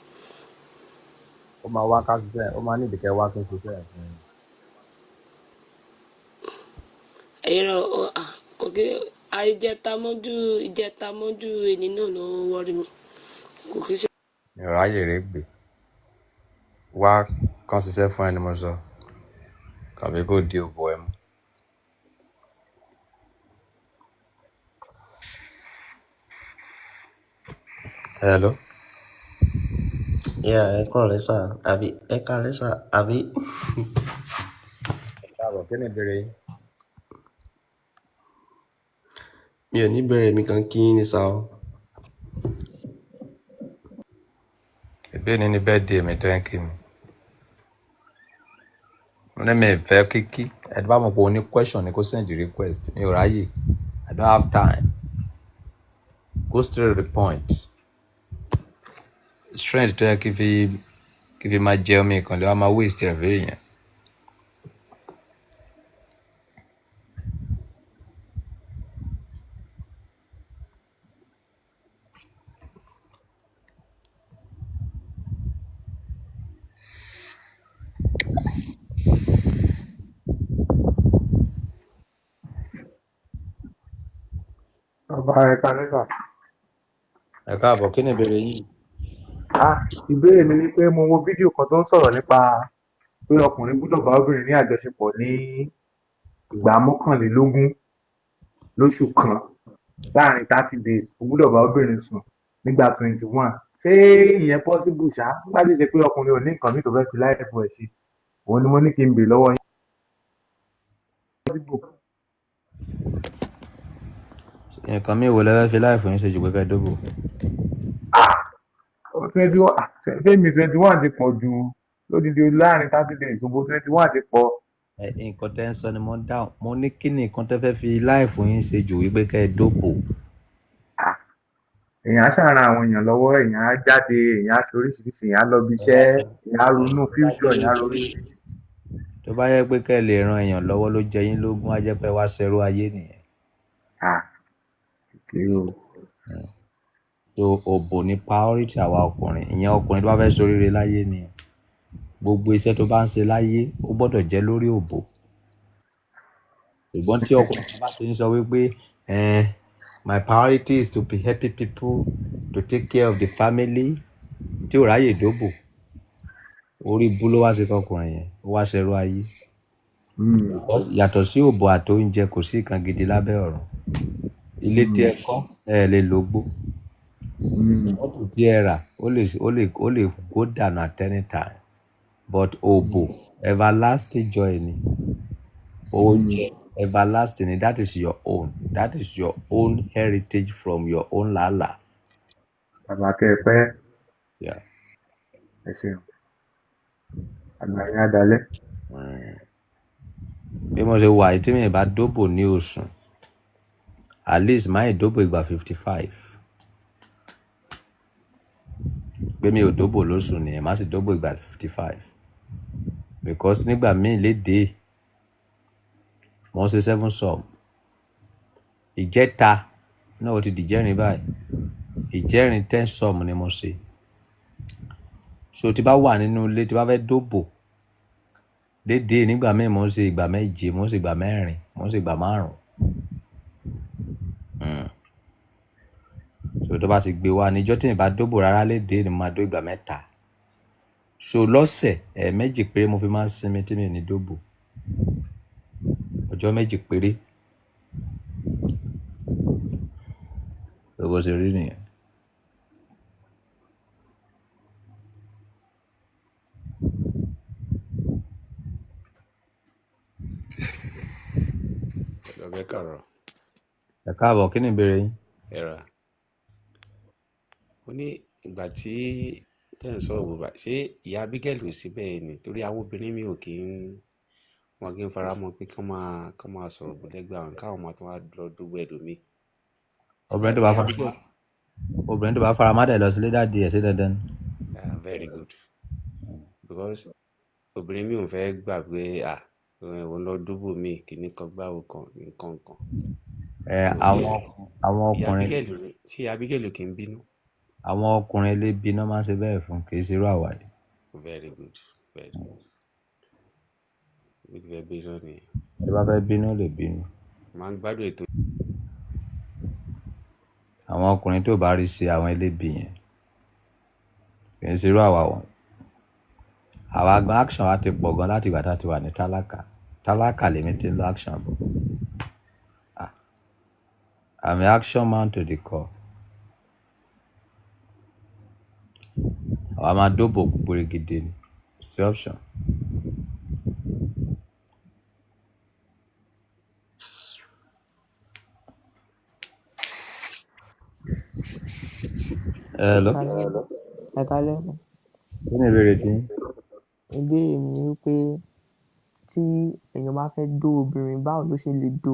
Ó máa wá ká ṣiṣẹ́, ó máa ní ìdíkẹ́ wá kí n ṣiṣẹ́ ẹ̀ fún yín. Ẹ̀rọ kò kí àìjẹta mọ́jú ìjẹta mọ́jú ẹni náà ló wọ́rí mi, kò kí ṣe. Mi ò ráyè rè gbè wá kán ṣiṣẹ́ fún ẹni mo sọ tàbí kó di òbò ẹ mú. Hello. Yeah, ẹ kúrọ̀lẹ́ sà, àbí ẹ káalẹ́ sà, àbí? Ẹ káàbọ̀, kí ni ìbéèrè yín? Mi ò ní bẹ̀rẹ̀, mi kàn kí yín ni sà o. Ìbéèrè ní birthday mi tó ń kí mi. Mo ní mi ì fẹ́ kíkí. Ẹ bá mọ̀ pé o ní question ni kó send request. Mi ò ráyè. I don't have time. Go straight to the point. Strength tó yẹ kí fi máa jẹun mi kàn lè wá máa waste ẹ̀ fún èèyàn. Bàbá, ẹ káalẹ́ sà. Ẹ káàbọ̀, kí ni ìbéèrè yín? Ah, ìbéèrè mi ni pé mo wo fídíò kan tó ń sọ̀rọ̀ nípa pé ọkùnrin gbúdọ̀ bá obìnrin ní àjọṣepọ̀ ní ìgbà 21 lóṣù kan láàrin 30 days, ó gbúdọ̀ bá obìnrin sùn nígbà 21. Ṣé ìyẹn possible ṣá? Nígbà tí ó ṣe pé ọkùnrin ò ní nǹkan míì tó fẹ́ fi life ẹ̀ ṣe, òun ni mo ní kí n béèrè lọ́wọ́ yín. Possible? Nǹkan mi wo lẹ fẹ́ fi life yín ṣe jù pé kẹ́ ẹ dóbò? Ah, 21 fẹ́mi, 21 ti pọ̀ jù lódidi láàrin 30 days, gbogbo 21 ti pọ̀. Ẹ nǹkan tẹ́ ń sọ ni mo ń dáhùn. Mo ní kí ni nǹkan tẹ́ fẹ́ fi life yín ṣe jù wípé kẹ́ ẹ dóbò? Ah, èèyàn á ṣàràn àwọn èèyàn lọ́wọ́, èèyàn á jáde, èèyàn á ṣe oríṣiríṣi, èèyàn á lọ ibi Ẹ bá iṣẹ́, ṣe èèyàn á ronú tó bá future, jẹ́ èèyàn á ro wípé oríṣiríṣi. tó bá yẹ pé kẹ́ ẹ lè ran èèyàn lọ́wọ́ ló jẹ yín lógún, á jẹ́ pé wá ṣerú ayé nìyẹn. Ah, kìí o. So òbò ni priority àwa ọkùnrin. Ìyẹn ọkùnrin tó bá fẹ́ ṣoríire láyé ni. Gbogbo iṣẹ́ tó bá ń ṣe láyé, ó gbọ́dọ̀ jẹ́ lórí òbò. Ṣùgbọ́n tí ọkùnrin kan bá ti ń sọ wípé my priority is to be happy people, to take care of the family, tí ò ráyè dóbò, orí bú ló wá ṣe fọkùnrin yẹn, ó wá ṣerú ayé. Because yàtọ̀ sí òbò àti oúnjẹ, kò sí nǹkan gidi lábẹ́ ọ̀run. Ilé tí ẹ kọ́, ẹ lè lò gbó. Mọ́tò tí ẹ rà, ó lè go down at any time. But òbò, everlasting joy ni. Oúnjẹ everlasting ni. That is your own. That is your own heritage from your own làálàá. Bàbá, kẹ́ ẹ pẹ́. Yeah. Ẹ ṣeun, àgbà yín á dalẹ́. Bí mo ṣe wà yìí, tí mi ì bá dóbò ní oṣù, at least máa ì dóbò ìgbà 55. Pé mi ò dóbò lóṣù nìyẹn, má sì dóbò ìgbà 55. Because nígbà míì léde, mo ń ṣe seven sum. Ìjẹta Náà ó ti dìjẹ́rin báyìí. Ìjẹ́rin 10 sum ni mo ṣe. So tí bá wà nínú ilé, tí bá fẹ́ dóbò déédéé, nígbà míì mo ń ṣe ìgbà 7, mo ń ṣe ìgbà 4, mo ń ṣe ìgbà 5. So tó bá ti gbé wá níjọ́ tí mi bá dóbò rárá léde ni mo máa dó ìgbà 3. So lọ́sẹ̀ 2 péré mo fi máa ń sinmi tí mi ò ní dóbò. Ọjọ́ 2 péré. So bó ṣe rí nìyẹn. Ọ̀gá kàrọ̀. Ẹ káàbọ̀, kí ni ìbéèrè yín? Ẹ̀rà. Mo ní ìgbà tí tẹ́ ń sọ̀rọ̀ bùbá, ṣé ìyá Abigail ò sí bẹ́ẹ̀ ni? Torí àwọn obìnrin mi ò kí ń, wọn kì í fara mọ́ pé kán máa sọ̀rọ̀ bọ̀ lẹ́gbẹ̀ẹ́ àwọn káwọn máa tún wá lọ dúgbò ẹlòmíì. Obìnrin tó bá Ìyá fara Abigail. Obìnrin tó bá fara má dẹ̀ lọ sílé dáàdi ẹ̀, ṣé dandan ni? Ah, very good. Because obìnrin mi ò fẹ́ gbà pé à òun lọ dúgbò mi kìíní kan gbáwo kan nǹkan kan. Ẹ So ṣé àwọn ìyá ọkùnrin Abigail ṣé ìyá Abigail ò kí ń bínú? Àwọn ọkùnrin elébi náà máa ń ṣe bẹ́ẹ̀ fún, kì í ṣe irú àwa yìí. Very good, very good. Mo ti fẹ́ bínú nìyẹn. Ẹni bá fẹ́ bínú lè bínú. Màá ń gbádùn ètò. Àwọn ọkùnrin tó bá rí ṣe àwọn elébi yẹn, kì í ṣe irú àwa wọn. Àwa gan action wa ti pọ̀ gan láti ìgbà tá a ti wà ní tálákà. Tálákà lèmi ti ń lo action bọ̀. Ah, I'm a action man to the core. Àwa máa dóbò kú pérégede ni. Sí option. Hello. Ẹ kálẹ́. Kí ni ìbéèrè tí yín? Ìbéèrè mi ni wípé tí èèyàn bá fẹ́ dó obìnrin, báwo ló ṣe lè dó?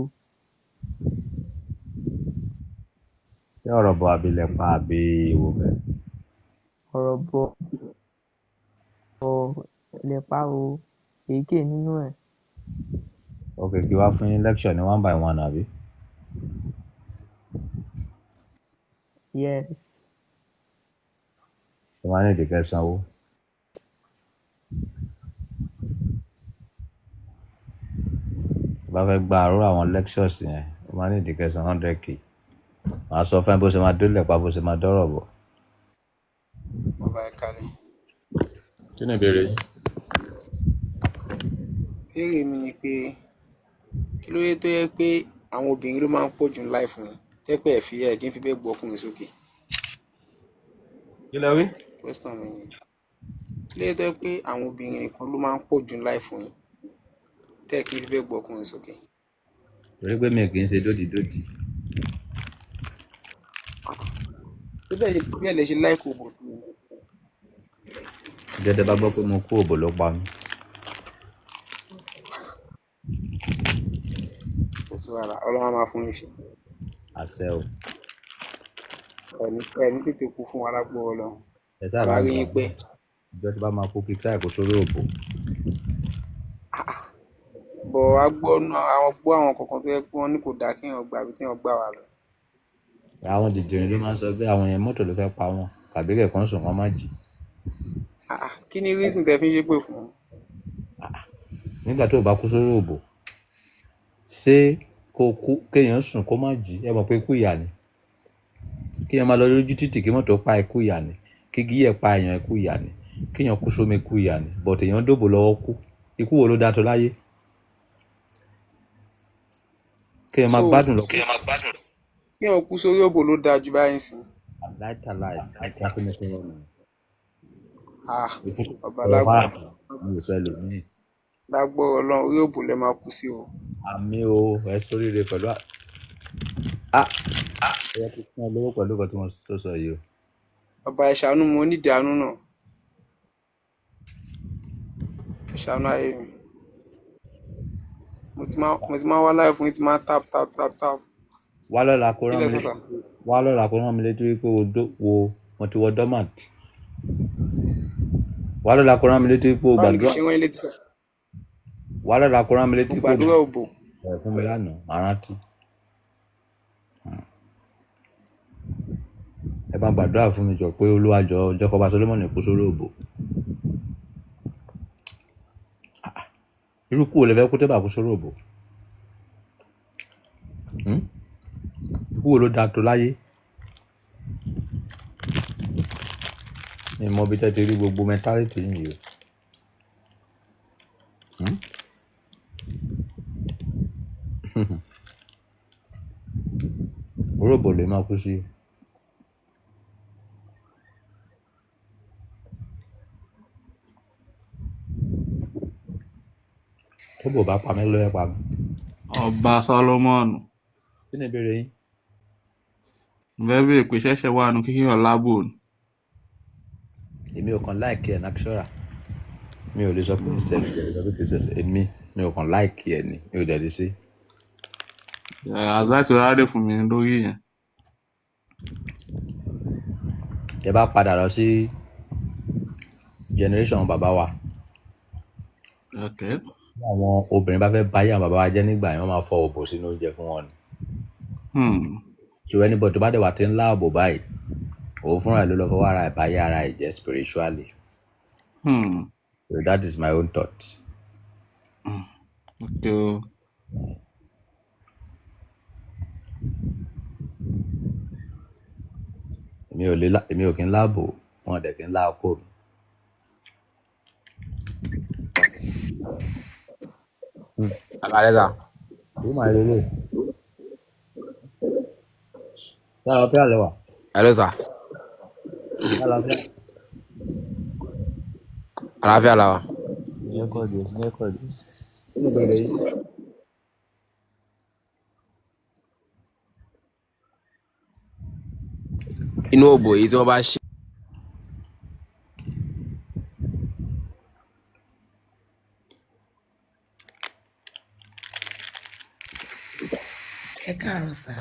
Ṣé ọ̀rọ̀ bọ̀ àbí ilẹ̀ pa àbí ìwò bẹ́ẹ̀? Ọ̀rọ̀ bọ̀ lẹ̀pa o, èyíkéyìí nínú ẹ̀. Ok, kí wá fún yín lecture ní one by one àbí? Yes. Ṣé máa ní ìdíkẹ́ sanwó? Tí bá fẹ́ gba àrúrò àwọn lectures yẹn, ó máa ní ìdíkẹ́ san 100K. Màá sọ fún ẹ bó ṣe máa dólẹ̀ pa bó ṣe máa dọ́rọ̀ bọ̀. Bàbá, ẹ kálẹ́. Kí ni ìbéèrè yín? Ìbéèrè mi ni pé kí ló dé tó yẹ pé àwọn obìnrin ló máa ń pọ̀ jù ní life yín, tẹ́ pé ẹ̀ fi ẹ̀ kí n fi bẹ́ẹ̀ gbọ́ ọkùnrin sókè? Kí lẹ wí? Question mi ni kí ló dé tó yẹ pé àwọn obìnrin nìkan ló máa ń pọ̀ jù ní life yín, tẹ́ ẹ̀ kí n fi bẹ́ẹ̀ gbọ́ ọkùnrin sókè? Torí pé mi ò kì í ṣe dódìdódì. Ṣé bẹ́ẹ̀ lẹ ṣe láìkò òbò tó ni? Ìjọ́ tẹ bá gbọ́ pé mo kú, òbò ló pa mí. Kò sí wàhálà, Ọlọ́run á máa fún yín ṣe. Àṣẹ o. Ẹ ní tètè kú fún wa lágbó Ọlọ́run. Ẹ sáà Àwa bá ń rí gbà yín pẹ́. Ìjọ́ tí bá máa kú, kí tíráì kó sórí òbò. Bọ̀ a gbọ́ àwọn gbọ́ àwọn kọ̀ọ̀kan tó yẹ pé wọ́n ní kò dáa kéèyàn gbà bí téèyàn gbà wá lọ. Àwọn dìdìrín ló máa ń sọ pé àwọn yẹn mọ́tò ló fẹ́ pa wọ́n tàbí kẹ̀kọ́ ń sùn wọ́n má jì. Ah, kí ni reason tẹ́ fi ń ṣépè fún wọn? Nígbà tó o bá kú sórí òbò, ṣé kó kú kéèyàn sùn kó má jí, ẹ mọ̀ pé ikú ìyà ni. Kéèyàn máa lọ lójú títì kí mọ́tò pa, ikú ìyà ni. Kí gíyẹ̀ pa èèyàn, ikú ìyà ni. Kéèyàn kú sómi, ikú ìyà ni. But èèyàn dòbò lọ́wọ́ kú. Ikú wo ló dáa tó láyé? Kéèyàn máa So gbádùn lọ. Kéèyàn kú sórí òbò ló dáa jù báyìí sí. Láìtàláì, nǹkan tí mo fẹ́ nìyẹn. Ah, Ikú ọba tó lágbó máa mi ò sọ ẹlòmíì. Lágbó Ọlọ́run, orí òbò lẹ máa kú sí o. Àmì o, ẹ sóríire pẹ̀lú à. Ẹ yẹ kí fún ẹ lówó pẹ̀lú nǹkan tí mo tó sọ yìí o. Ọba, ẹ ṣàánú, mo nídìí àánú náà. Ẹ ṣàánú ayé mi. Mo ti máa wá láì fún yín, ti máa tap tap tap tap. Wá lọ́la kó Kí rán lẹ mi sọ létí. sà? Wá lọ́la kó rán mi létí wípé o dó wo mo ti wọ doormat. Wá lọ́la kó rán mi létí wípé o Báwo ni kì í gbàdúrà. ṣe rán yín létí sà? Wá lọ́la kó rán mi Mo létí pé o gbàdúrà òbò. bẹ̀rẹ̀ fún mi lánàá, màá rántí. Ẹ máa gbàdúrà fún mi jọ pé Olúwa jọ jẹ́ kọ́ba Solomoni kú sórí òbò. Irú kú wo lẹ fẹ́ kú tẹ́ bá kú sórí òbò? Hmm? Ikú wo ló da tó láyé? Mi mọ bí tẹ́ ti rí gbogbo mentality yìí o. Orí òbò lè máa kú sí. Tó bò bá pa mí ló fẹ́ pa mí. Ọba Solomon. Kí ni ìbéèrè yín? Mo fẹ́ béèrè pé ṣẹ̀ṣẹ̀ wà nù kíkíyàn lábò ni. Èmi ò kàn like ẹ̀ natural. Mi ò lè sọ pé ẹsẹ̀ mi ò lè sọ pé kì í ṣẹ̀ṣẹ̀. Èmi mi ò kàn like ẹ̀ ni. Mi ò dẹ̀ lè ṣe. Advice ọ̀rẹ́ fún mi lórí yẹn. Tẹ bá padà lọ sí generation bàbá wa. Okay. Bí àwọn obìnrin bá fẹ́ báyé àwọn bàbá wa jẹ́ nígbà yẹn, wọ́n máa fọ òbò sínú oúnjẹ fún wọn ni. So anybody tó bá dẹ̀ wà tí ń lá òbò báyìí, òun fúnra ẹ̀ ló lọ fọwọ́ ara ẹ̀ báyé ara ẹ̀ jẹ́ spiritually. So that is my own thought. Okay o. Èmi ò lè lá, èmi ò kí ń láàbò, wọn ò dẹ̀ kí ń lá okó mi. Àbárẹ́sà. Ó máa lélẹ̀. Ṣé àlàáfíà lẹ wà? Hello sir. Ṣé àlàáfíà? Àlàáfíà la wà. Rẹ́kọ̀dì rẹ́kọ̀dì. Kí ni ìbéèrè yín? Inú òbò yìí tí wọ́n bá ṣe. Ẹ káàárọ̀ sà.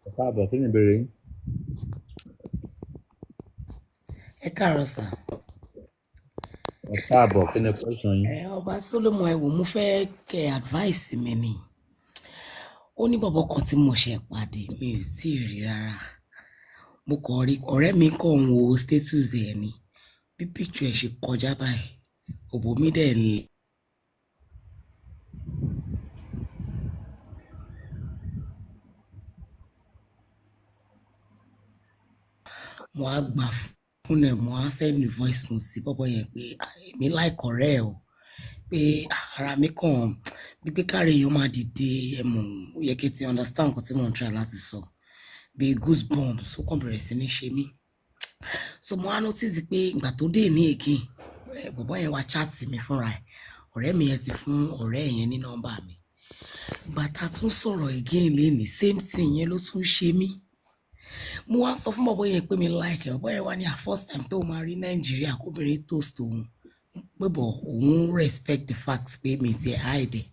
Ẹ káàbọ̀, kí ni ìbéèrè yín? Ẹ káàárọ̀ sà. Ẹ káàbọ̀, kí ni question yín? Ẹ ọba Solomon, ẹ wò, mo fẹ́ kẹ́ advice mi ni. Ó ní bọ̀bọ̀ kan tí mo ṣe pàdé, mi ò tí ì rí rárá. Mo kàn rí ọ̀rẹ́ mi kàn ń wo status ẹ̀ ni. Bí picture ẹ̀ ṣe kọjá báyìí, òbò mi dẹ̀ ń le. Mo á gba fún ẹ̀, mo á send voice note sí bọ̀bọ̀ yẹn pé, "Ah, èmi like ọ̀rẹ́ ẹ o." Pé ara mi kàn bí pé káre èèyàn máa dìde, ẹ mọ̀, ó yẹ kí n ti understand nǹkan tí mò ń try láti sọ. Bí goosebumps, ó kàn bẹ̀rẹ̀ sí ní ṣe mí. So mo wá notice pé ìgbà tó dé ní again, bọ̀bọ́ yẹn wá chat mi fúnra ẹ̀. Ọ̀rẹ́ mi yẹn ti fún ọ̀rẹ́ yẹn ní nọ́mbà mi. Ìgbà tá a tún sọ̀rọ̀ again lénìí, same thing yẹn ló tún ṣe mí. Mo wá sọ fún bọ̀bọ́ yẹn pé mi like ẹ̀. Bọ̀bọ́ yẹn wá ní à first time tó máa rí Nàìjíríà kóbìnrin toast òun. Pé bọ̀ òun respect the fact pé mi ti ẹ̀ hide ẹ̀.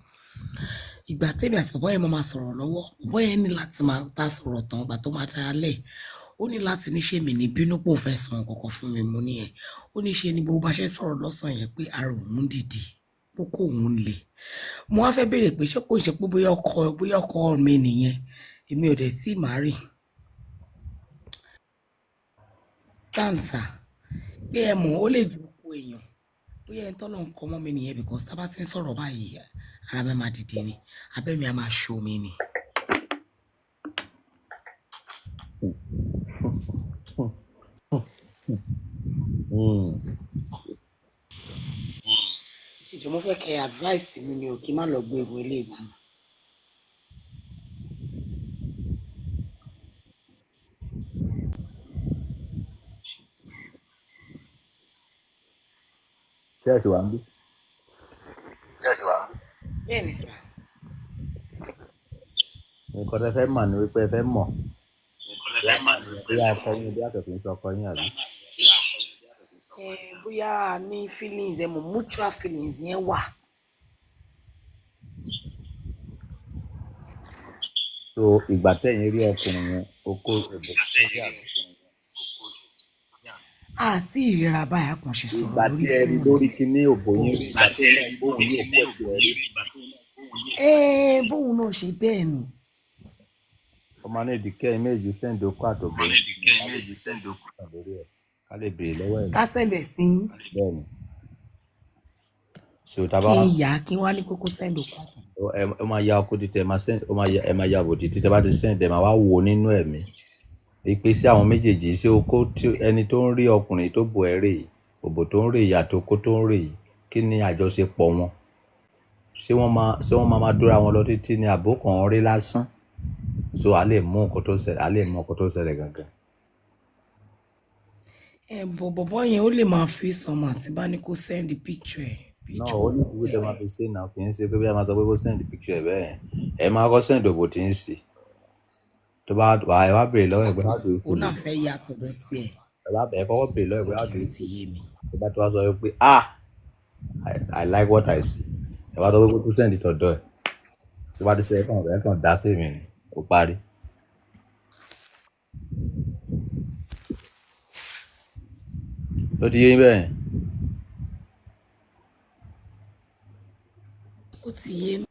Ìgbà tèmi àti bọ̀bọ́ yẹn máa máa sọ̀rọ̀ lọ́wọ́, bọ̀bọ́ yẹn ní láti máa tá sọ̀rọ̀ tán, ìgbà tó máa dálẹ̀. Ó ní láti ní ṣé mi ní bínú pé òun fẹ́ sọ nǹkan kan fún mi, mo ní ẹ̀. Ó ní ṣe ni gbogbo bá ṣe sọ̀rọ̀ lọ́sàn-án yẹn pé ara òun dìde, pé kó òun le. Mo wá fẹ́ béèrè pé ṣé kò ṣe pé bóyá ọkọ mi nìyẹn, èmi ò dẹ̀ tíì marry. Thanks sir. Pé ẹ mọ̀, ó lè ju oko èèyàn. Bóyá ẹni tọ́lọ́run kọ mọ́ mi nìyẹn because tá bá ti ń sọ̀rọ̀ báyìí, ara mi máa dìde ni, abẹ́ mi á máa ṣomi ni. Ẹ jọ̀ọ́, mo fẹ́ kẹ́ advice mi ni o, kí n má lọ gbé egun eléegun. Ṣé ẹ sì wà níbí? Bẹ́ẹ̀ni sà. Nǹkan tẹ́ fẹ́ mọ̀ ni wípé ẹ fẹ́ mọ̀ bóyá ọkọ yín bí àtọ̀ kì í ṣe ọkọ yín àbí? Ẹ bóyá a ní feelings, ẹ mọ̀, mutual feelings yẹn wà. So ìgbà tẹ̀yin rí ọkùnrin yẹn, okó òbò tó rí àbí? Àti ìríra báyìí, a kàn ṣe sọ̀rọ̀ Ìgbà lórí tí ẹ rí fóònù. lórí kíní òbò yín rí, ìgbà tí ẹ bóun ní òkú ẹ̀jẹ̀ rí. Ẹ bóun náà ṣe bẹ́ẹ̀ ni. Ó máa ní ìdíkẹ́ méjì send okó àtòbò yín sí mi, ká lè sọ̀rọ̀ lórí ẹ̀, ká lè béèrè lọ́wọ́ ẹ̀. Ká send ẹ̀ sí yín? Bẹ́ẹ̀ ni. So tá a bá Kí wá n yà á, kí n wá ní kókó send okó àtòbò. Ẹ máa ya okó títẹ, ẹ máa send, ó máa ya, ẹ máa ya òbò títí. Tẹ bá ti send, ẹ máa wá wò nínú ẹ̀mí ìpè sí àwọn méjèèjì, sí okó tí ẹni tó ń rí ọkùnrin tó bò ẹ́ rè yìí, òbò tó ń rè yìí àti okó tó ń rè yìí, kí ni àjọṣepọ̀ wọn? Ṣé wọ́n máa máa dóra wọn lọ títí ni, àbó kàn ń rí lásán? So a lè mú nǹkan tó ṣẹlẹ̀, a lè mọ nǹkan tó ṣẹlẹ̀ gangan. Ẹ bọ̀ bọ̀bọ̀ yẹn, ó lè máa fi sọmọ àti bá ní kó send picture ẹ̀, Náà picture ó ní okó ìdíwé tẹ ẹ̀. máa fi ṣe náà, kì í ṣe pé bí a máa sọ pé kó send picture ẹ̀ bẹ́ẹ̀ yẹn. Ẹ máa kọ́ send òbò tí ń sì tó bá wà, ẹ wá béèrè lọ́wọ́ ẹ̀ pé how do you Òun feel náà it. fẹ́ ya tọ̀dọ̀ tiẹ̀. Ẹ bá ẹ kọ́kọ́ béèrè lọ́wọ́ ẹ̀ pé how Ok, do ó you ti feel yé mi. Tó bá tó wá sọ pé, "Ah, I like what I see," ẹ wá sọ pé kó tún send tọ̀dọ̀ ẹ̀. Tó bá ti ṣe, ẹ kàn dá sí mi ni, ó parí. Ó ti yé yín bẹ́ẹ̀ yẹn? Ó ti yé mi.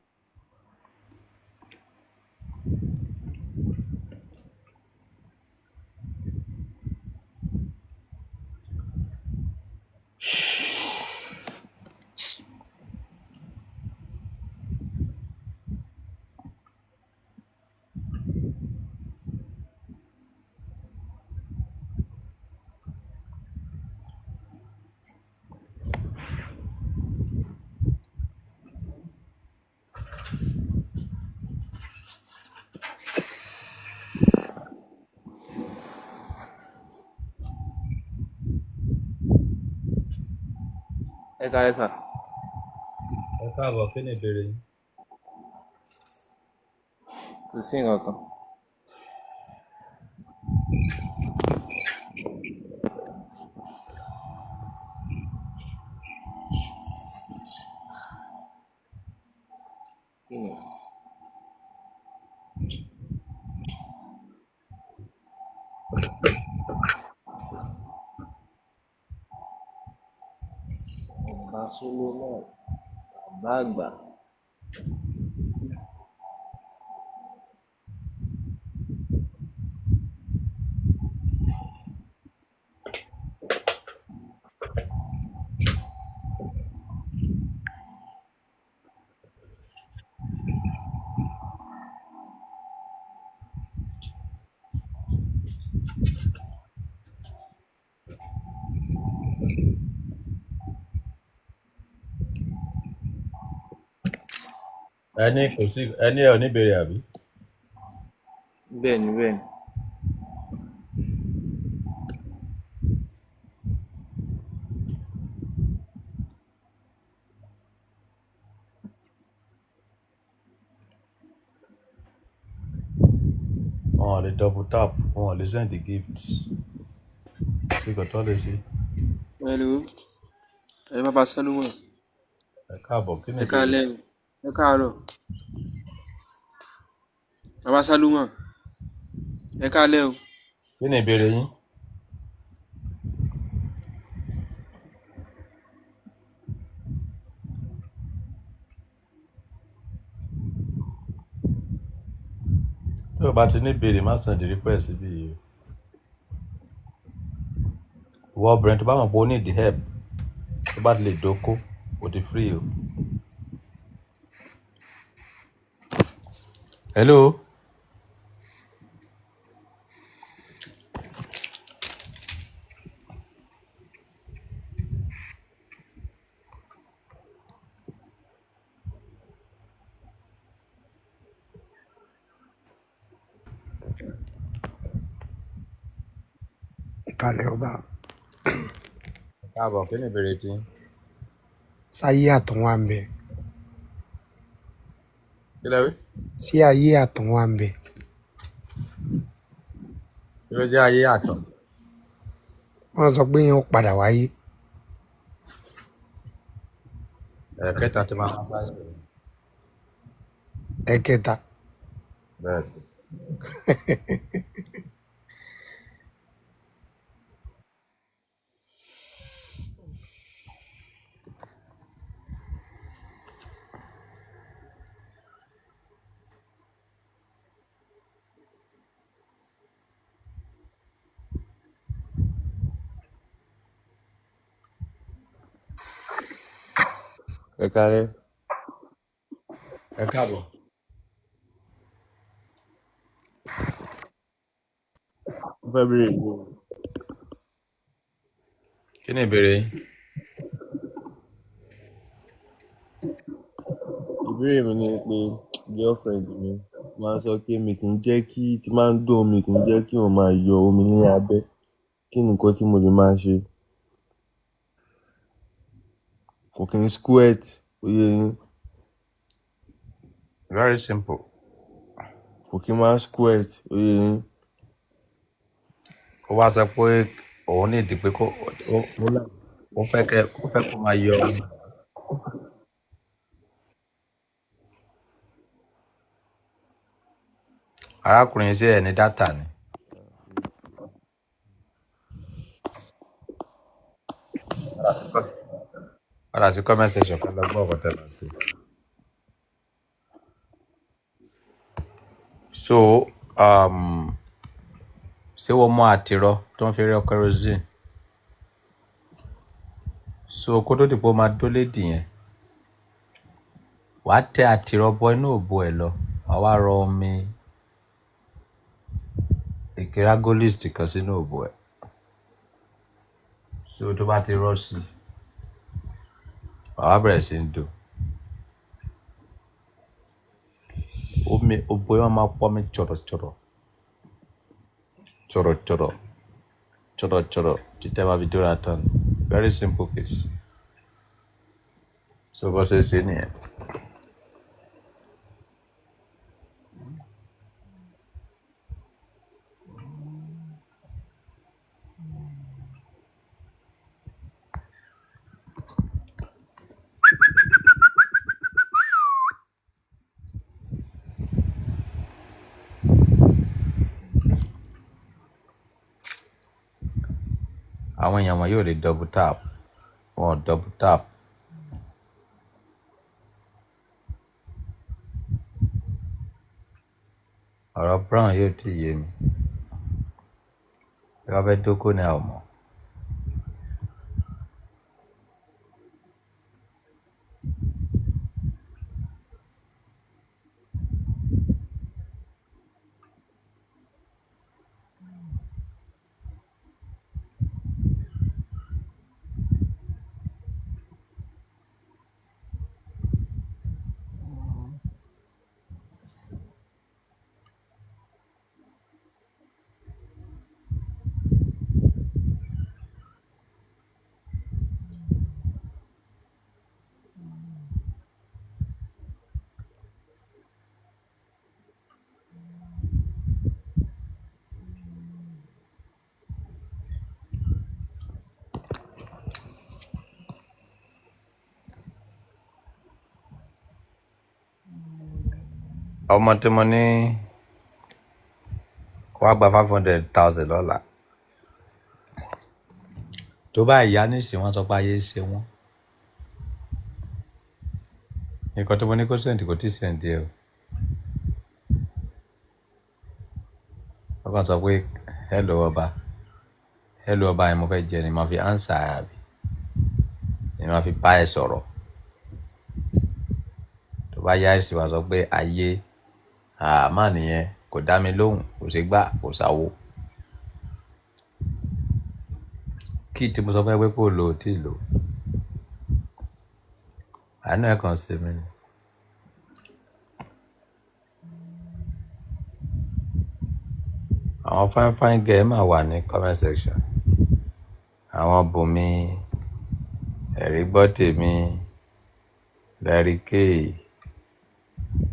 Ẹ káalẹ́ sà. Ẹ káàbọ̀, kí ni ìbéèrè yín? Kò sí nǹkan kan. Kí ni? Ọba Solomon, bàbá àgbà. Ẹni kò sí ẹni ẹ ò ní béèrè, àbí? Bẹ́ẹ̀ni, bẹ́ẹ̀ni. Wọn ò lè double tap, wọn ò lè send the gift sí kò tó lè sí. Hello, ẹ bàbá Solomon. Ẹ káàbọ̀, kí ni Ẹ ìbéèrè? káalẹ́ o, ẹ káàárọ̀. Bàbá Solomon, ẹ káalẹ́ o. Kí ni ìbéèrè yín? Tó o bá ti ní ìbéèrè, má send the request síbí yìí o. Ìwọ obìnrin tó bá mọ̀ pé o need help, tó bá ti lè dóko, o ti free o. Hello. Ìkàlẹ̀ ọba. Ẹ káàbọ̀, kí ni ìbéèrè tí? Sáyé àtọ̀run ń bẹ? Kí lẹ wí? Sí ayé àtọ̀run ń bẹ? Kí ló jẹ́ ayé àtọ̀? Wọ́n sọ pé yẹn ó padà wáyé. Ẹ̀ẹ̀kẹta tí máa ń sáyé. Ẹ̀kẹta? Bẹ́ẹ̀ ni. Ẹ káalẹ́. Ẹ káàbọ̀. Mo fẹ́ béèrè ìbéèrè. Kí ni ìbéèrè yín? Ìbéèrè mi ni pé girlfriend mi máa ń sọ pé mi kì í jẹ́ kí tí máa ń dó omi kì í jẹ́ kí òun máa yọ omi ní abẹ́. Kí ni nǹkan tí mo lè máa ṣe? Kò kí n squirt, ó yé yín. Very simple. Kò kí n máa squirt, ó yé yín. Ó wá sọ pé òun ní ìdí pé kó ó fẹ́ kẹ́ ó fẹ́ kó máa yọ omi. Arákùnrin, ṣé ẹ ní dátà ni? Padà sí comment section ká lọ gbọ́ ọ̀kọ̀ tẹ́lẹ̀ sí. So ṣé wọ́n mú àtirọ́ tó ń fi rí kerosene? So kó tó di pé ó máa dólé dì yẹn, wàá tẹ àtirọ́ bọ inú òbò ẹ̀ lọ, wàá wá rọ omi ìkéragolist kan sínú òbò ẹ̀. So tó bá ti rọ́ sí i, wàá wá bẹ̀rẹ̀ sí í dò. Omi òbò yẹn máa pọ́ mi chọ̀rọ̀chọ̀rọ̀ chọ̀rọ̀chọ̀rọ̀ chọ̀rọ̀chọ̀rọ̀ títẹ́ máa fi dóra tán ni. Very simple case. So bó ṣe ṣe nìyẹn. Àwọn èèyàn wọn yóò lè double tap, wọn ò double tap. Ọ̀rọ̀ Brown yóò tí ì yé mi. Bí wọ́n fẹ́ dóko ni a ò mọ̀. Ọmọ tí mo ní kó wá gba 500,000 lọ́la. Tó bá ìyá nísìnyí, wọ́n sọ pé ayé ṣe wọ́n. Nǹkan tí mo ní kó send kò tí ì send ẹ o. Wọ́n kàn sọ pé hello ọba, hello ọba yẹn mo fẹ́ jẹ ni màá fi answer ẹ àbí ni màá fi bá ẹ sọ̀rọ̀. Tó bá yá ẹ̀sìn wa sọ pé ayé àmà nìyẹn kò dá mi lóhùn, kò ṣe gbá, kò ṣàwo. Kí tí mo sọ fún ẹ pé kó lò ó tí ì lò. Àánú ẹ̀ kàn ṣe mí ni. Àwọn fine fine girl máa wà ní comment section. Àwọn Bùnmi, Ẹ̀rí gbọ́ tèmi, Larry K,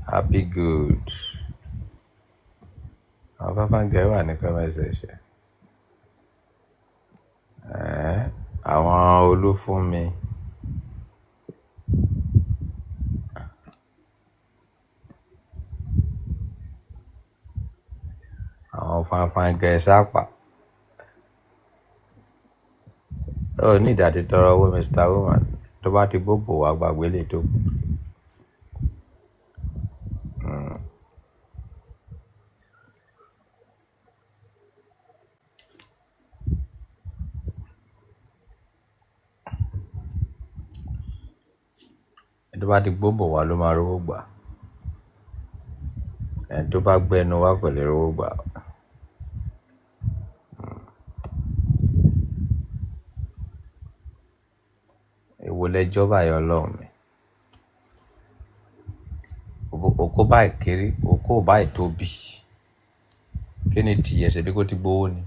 Happy Good. Àwọn fine fine girl wà ní comment section. Àwọn Olúfúnmi. Àwọn fine fine girl sápà. Ó ní ìdí àti tọrọ owó Mr. Woman tó bá ti gbóbò wá gbàgbé lè tó kù. Ẹni tó bá ti gbóbò wá ló máa rówó gbà. Ẹni tó bá gbẹnu wá kò lè rówó gbà. Èwo lẹjọ́ báyìí Ọlọ́run mi? Òkó báyìí kéré, òkó báyìí tóbi. Kí ni tìyẹ̀ ṣebí kó ti gbowó ni?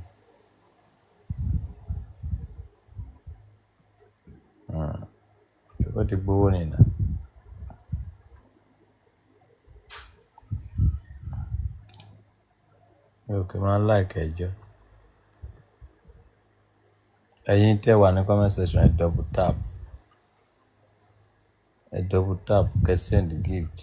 Ṣé kó ti gbowó ni nà? Mi ò kí máa ń like ẹjọ́. Ẹ̀yin tẹ́ wà ní comment section, ẹ double tap. Ẹ double tap kẹ́ send gift.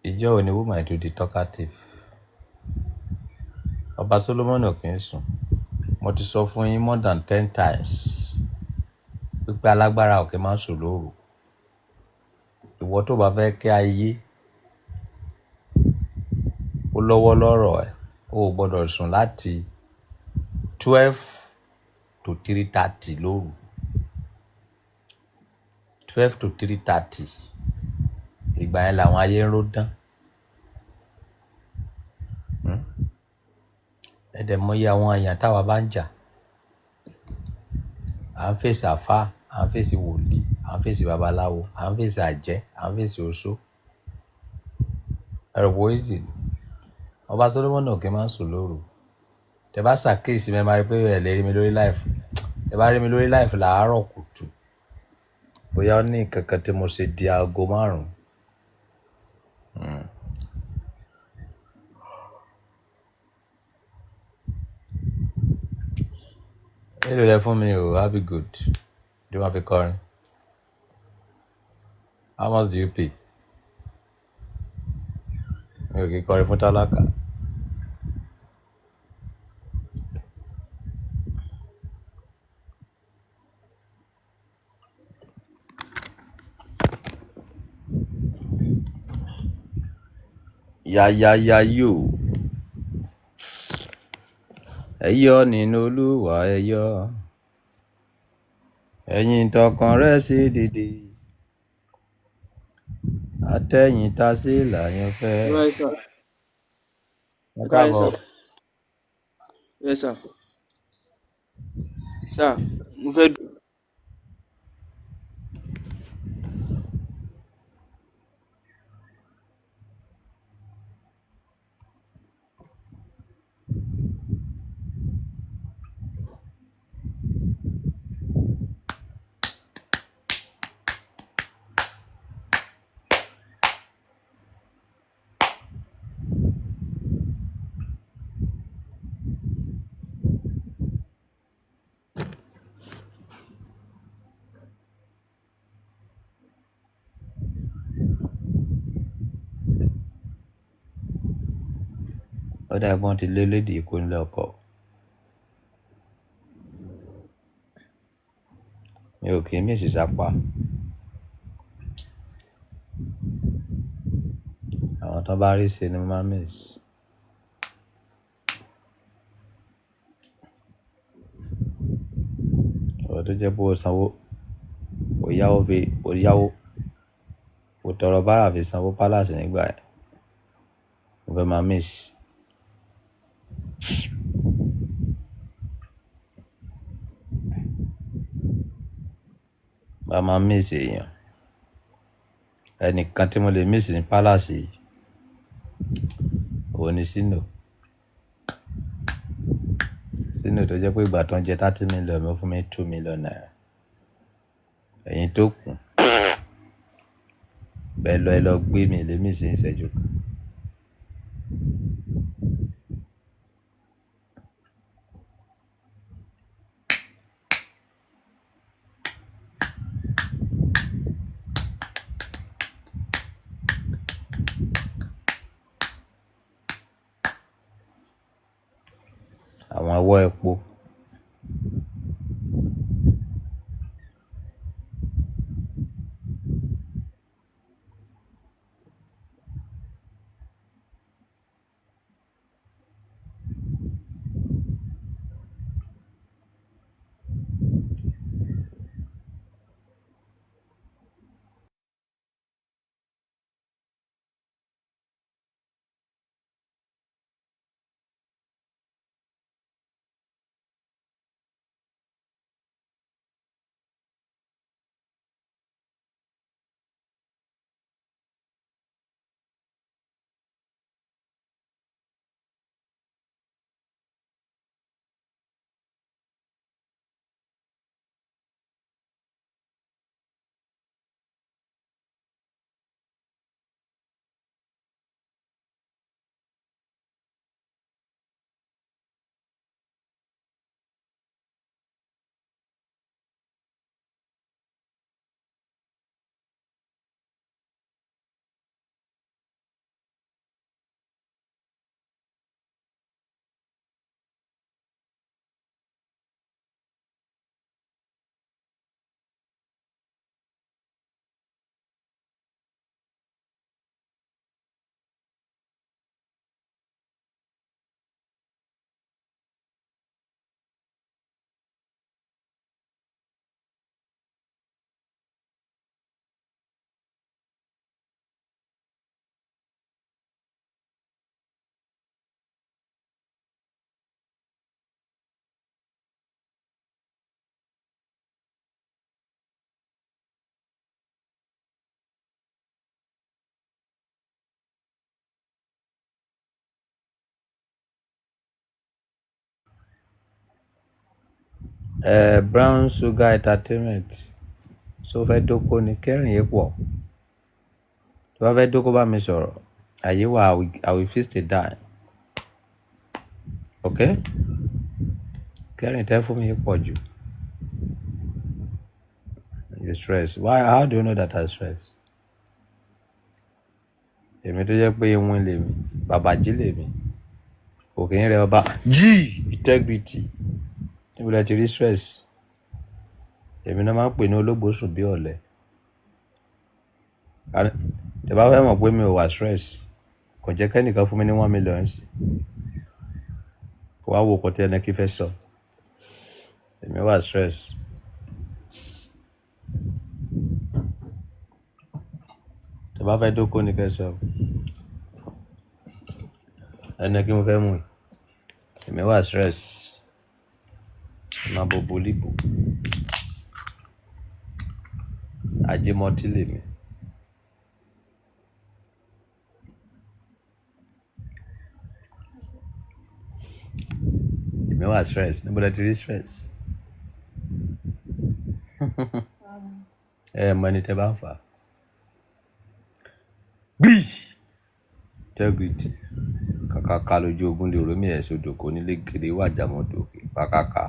Ìjọ́ wo ni woman tó di talkative? Ọba Solomoni ò kì í sùn. Mo ti sọ fún yín more than 10 times wípé alágbára ò kì í máa ń sùn lóru. Ìwọ tó bá fẹ́ kí ayé ó lọ́wọ́ lọ́rọ̀ ẹ̀, o ò gbọ́dọ̀ sùn láti 12 to 3:30 lóru. 12 to 3:30. Ìgbà yẹn làwọn ayé ń ró dán. Ẹ dẹ̀ mọyì àwọn èèyàn táwa bá ń jà. À ń fèsì àfáà, à ń fèsì wòlíì, à ń fèsì babaláwo, à ń fèsì àjẹ́, à ń fèsì oṣó. Ẹ rò pé ó easy ni. Ọba Solomoni ò kí máa ń sùn lóru. Tẹ bá ṣàkíyèsí mi, ẹ máa rí pé ẹ lè rí mi lórí live. Tẹ bá rí mi lórí live làárọ̀ kùtù. Bóyá ó ní nǹkan kan tí mo ṣe di aago 5. Èló lẹ fún mi o, I'll be good. Do you want to kọrin? How much do you pay? Mi ò kí kọrin fún tálákà. Ya ya ya yo. Ẹ yọ̀ nínú Olúwa, ẹ yọ̀. Ẹ̀yin tọkàn rẹ̀ sí dìde. Àtẹ̀yìn ta sí làyàn fẹ́. Right, sir. Ẹ Ẹ káalẹ́, káàbọ̀. sir. Yes, sir. Sir, mo fẹ́ Ó dà bí wọ́n ti lé lédè ikú nílé ọkọ. Mi ò kì í miss sápá. Àwọn tó bá rí ṣe ni mo máa miss. Ọ̀rọ̀ tó jẹ́ pé o sanwó, o yáwó fi, o yáwó, o tọrọ bárà fi sanwó palace nígbà yẹn. Mo fẹ́ máa miss. Bá máa miss èèyàn. Ẹnìkan tí mo lè miss ní palace yìí, òun ni Sino. Sino tó jẹ́ pé ìgbà tó ń jẹ 30 million, ó fún mi 2 million naira. Ẹ̀yin tó kù, bẹ́ẹ̀ lọ ẹ lọ gbé mi lè miss ní ìṣẹ́jú kan. Ìrànwọ́ epo. Brown Sugar Entertainment, ṣó fẹ́ dóko ni? Kẹrin yìí pọ̀. Tó bá fẹ́ dóko, bá mi sọ̀rọ̀, àyè wà. I will fix the dime, ok? Kẹrin tẹ́ fún mi yìí pọ̀ jù. You stress? Why? How do you know that I stress? Èmi tó jẹ́ pé ìwọ̀n lèmi, bàbá jí lèmi, òkè ń rẹ ọba g integrity. Níbo lẹ ti rí stress? Èmi náà máa ń pè ní ológbò sùn bí ọ̀lẹ. Tẹ́ bá fẹ́ mọ̀ pé mi ò wà stress, kò jẹ́ kẹ́nìkan fún mi ní 1 million sí kó wá wo ọkọ̀ tí ẹni kí fẹ́ sọ. Èmi wà stress? Tẹ́ bá fẹ́ dóko ní kẹ́ sọ ẹni kí mo fẹ́ mú yìí. Èmi wà stress? Ẹ máa bo bolíbò ajémọtí lèmi. Èmi wà stress? Níbo lẹ ti rí stress? Ẹ mọ ẹni tẹ́ bá ń fà á gbìí. Integrity kàkàkà lójú ogun lè rómì ẹ̀ sódò kò nílé gèrè wà jàmọ́dò pàkàkà.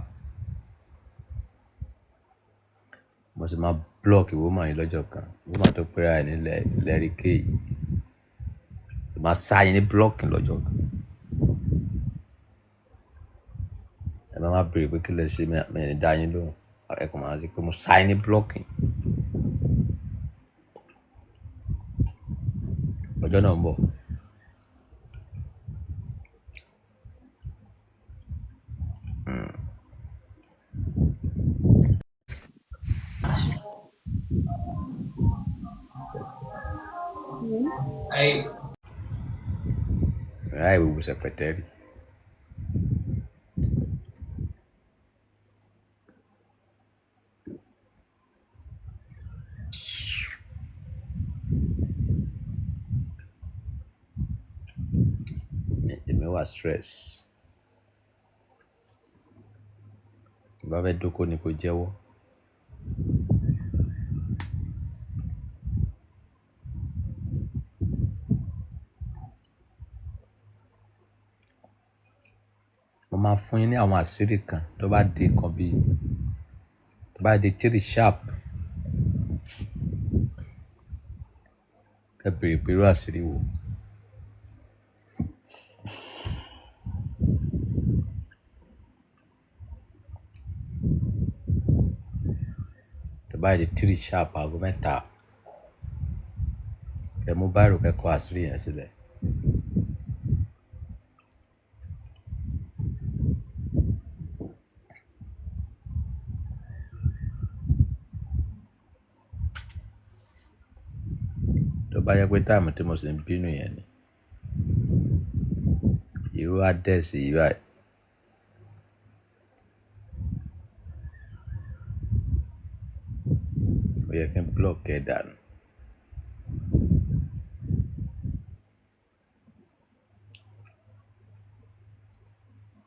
Mo sì máa block woman yìí lọ́jọ́ kan, woman tó pera ẹ̀ nílẹ̀ Larry K yìí. Mo máa sá yín ní blocking lọ́jọ́ kan. Ẹ má má béèrè pé kí lẹ ṣe mí ní dá yín lóhùn. Ẹ kàn máa rí pé mo sá yín ní blocking. Ọjọ́ náà ń bọ̀. Ráì gbogbo sẹpẹtẹrì. Èmi wà stress? Bá fẹ́ dóko ni kò jẹ́wọ́. Mo máa fún yín ní àwọn àṣírí kan tó bá di nǹkan bíi tó bá di 3 sharp, kẹ́ béèrè pé irú àṣírí wo. Tó bá di 3 sharp, aago 3, kẹ́ mú bírò, kẹ́ kọ àṣírí yẹn sílẹ̀. Tó bá jẹ́ pé time tí mo sì ń bínú yẹn ni, irú address yìí báyìí, ó yẹ kí n block ẹ dànù.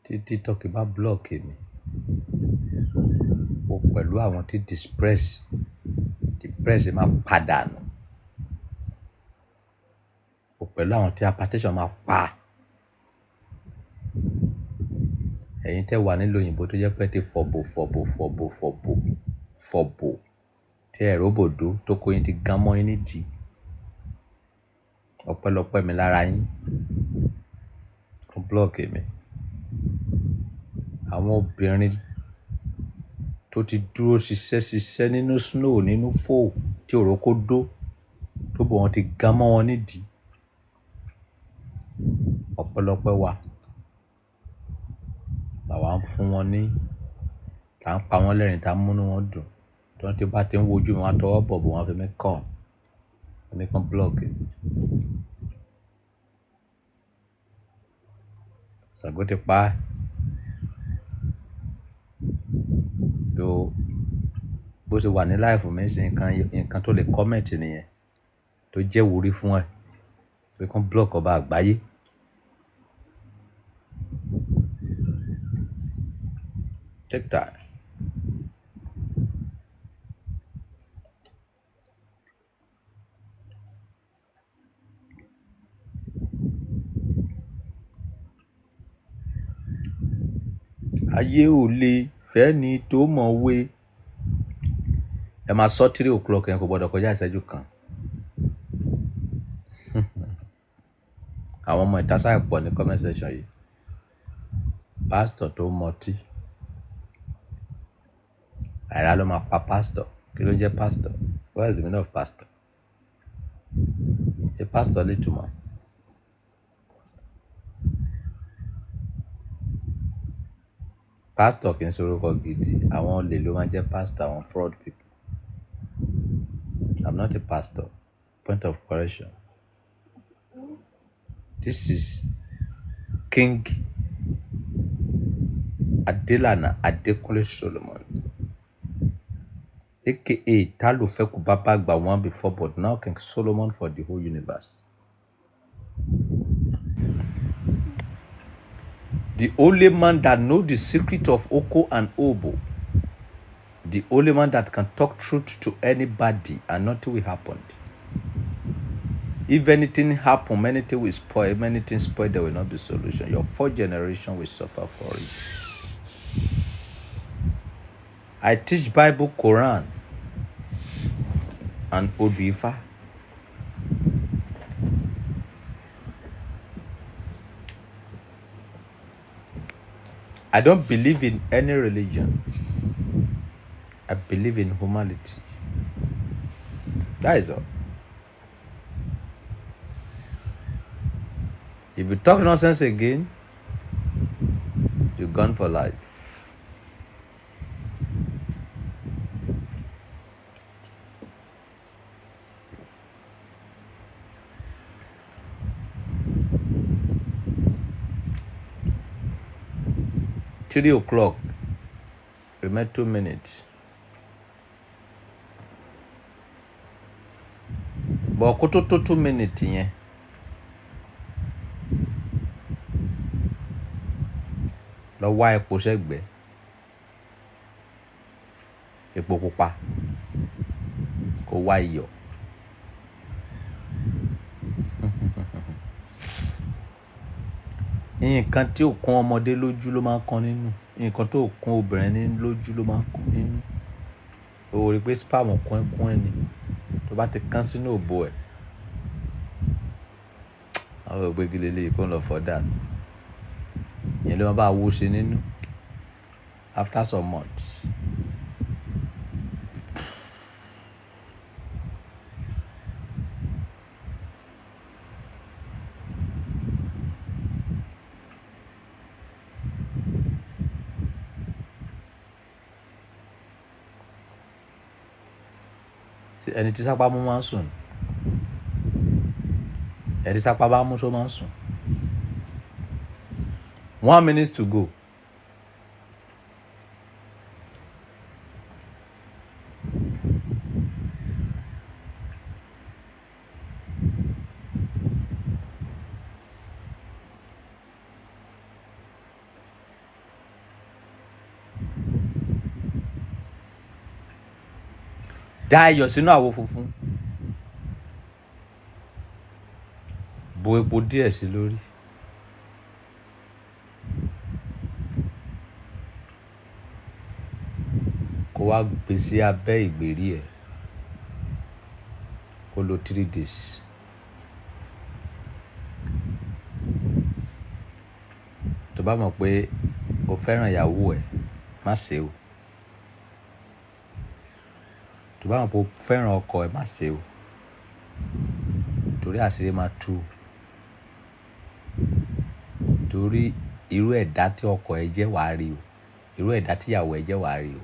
Tí TikTok bá block mi, ó pẹ̀lú àwọn tí depress máa padànù, ó pẹ̀lú àwọn tí hypertension máa pa. Ẹ̀yin tẹ́ wà nílùú òyìnbó tó jẹ́ pé ti fọ̀bò fọ̀bò fọ̀bò fọ̀bò fọ̀bò tí ẹ̀rọ bòdó tó kó yín ti gán mọ́ yín nídìí, ọpẹ́lọpẹ́ mi lára yín kó block mi. Àwọn obìnrin tó ti dúró ṣiṣẹ́ ṣiṣẹ́ nínú snow, nínú fò tí òrókó dó tó bò wọ́n ti gán mọ́ wọn nídìí, ọpẹ́lọpẹ́ wa làwa ń fún wọn ní, là ń pa wọ́n lẹ́rìn, tá ń múnú wọn dùn. Tí wọ́n ti bá ti ń wojú mi, wọ́n á tọwọ́ bọ̀ bò wọ́n fi mí kàn wọ́n ní kàn block mi. Ṣàngó ti pa á tó bó ṣe wà ní life mi sí. Nǹkan tó lè comment nìyẹn tó jẹ́ ìwúrí fún ẹ pé kàn block ọba àgbáyé. Take time. Ayé ò lè fẹ́ni tó mọ̀wé. Ẹ máa sọ 3 o'clock yẹn, kò gbọdọ̀ kọjá ìṣẹ́jú kan. Àwọn ọmọ ìta sáà pọ̀ ní comment section yìí. Pásítọ̀ tó mọtí, àìrá ló máa pa pásítọ̀. Kí ló ń jẹ́ pásítọ̀? What is the meaning of pastor? Ṣé pásítọ̀ lè túmọ̀? Pásítọ̀ kì í ṣe orúkọ gidi. Àwọn olè ló máa ń jẹ́ pásítọ̀, àwọn fraud people. I'm not a pastor. Point of correction. This is King Adelana Adekunle Solomon, aka Talufeku Baba Agba one before, but now King Solomon for the whole universe. The only man that know the secret of Oko and Obo, the only man that can talk truth to anybody and nothing will happen. If anything happen, many things will spoil. If anything spoil, there will not be solution. Your fourth generation will suffer for it. I teach Bible, Quran, and Odu Ifa. I don't believe in any religion. I believe in humanity. That is all. If you talk nonsense again, you're gone for life. 3 o'clock, remain 2 minutes. But kó tó tó 2 minutes yẹn, lọ wá epo sẹ́gbẹ̀ẹ́, epo pupa, kó wá iyọ̀. Nǹkan tí ò kún ọmọdé lójú ló máa ń kan nínú. Nǹkan tó kún obìnrin ní lójú ló máa ń kan nínú. O rí pé sperm kún kún ẹ ni. Tó bá ti kán sínú òbò ẹ̀, àwọn ò pé kí leléyìí kó lọ fọ́ dànù. Ìyẹn ló máa bá wó ṣe nínú after some months. Ẹni tí sápá mú máa ń sùn. Ẹni tí sápá bá mú ṣó máa ń sùn. 1 minute to go. Da iyọ̀ sínú àwo funfun, bu epo díẹ̀ sí lórí. Kó wá gbé sí abẹ́ ìgbèrí ẹ̀, kó lò 3 days. Tó bá mọ̀ pé o fẹ́ràn ìyàwó ẹ̀, má ṣe o. Tó bá mọ̀ pé o fẹ́ràn ọkọ ẹ̀, má ṣe o, torí àṣírí máa tú o. Torí irú ẹ̀dá tí ọkọ ẹ jẹ́, wàá rí o. Irú ẹ̀dá tí ìyàwó ẹ jẹ́, wàá rí o.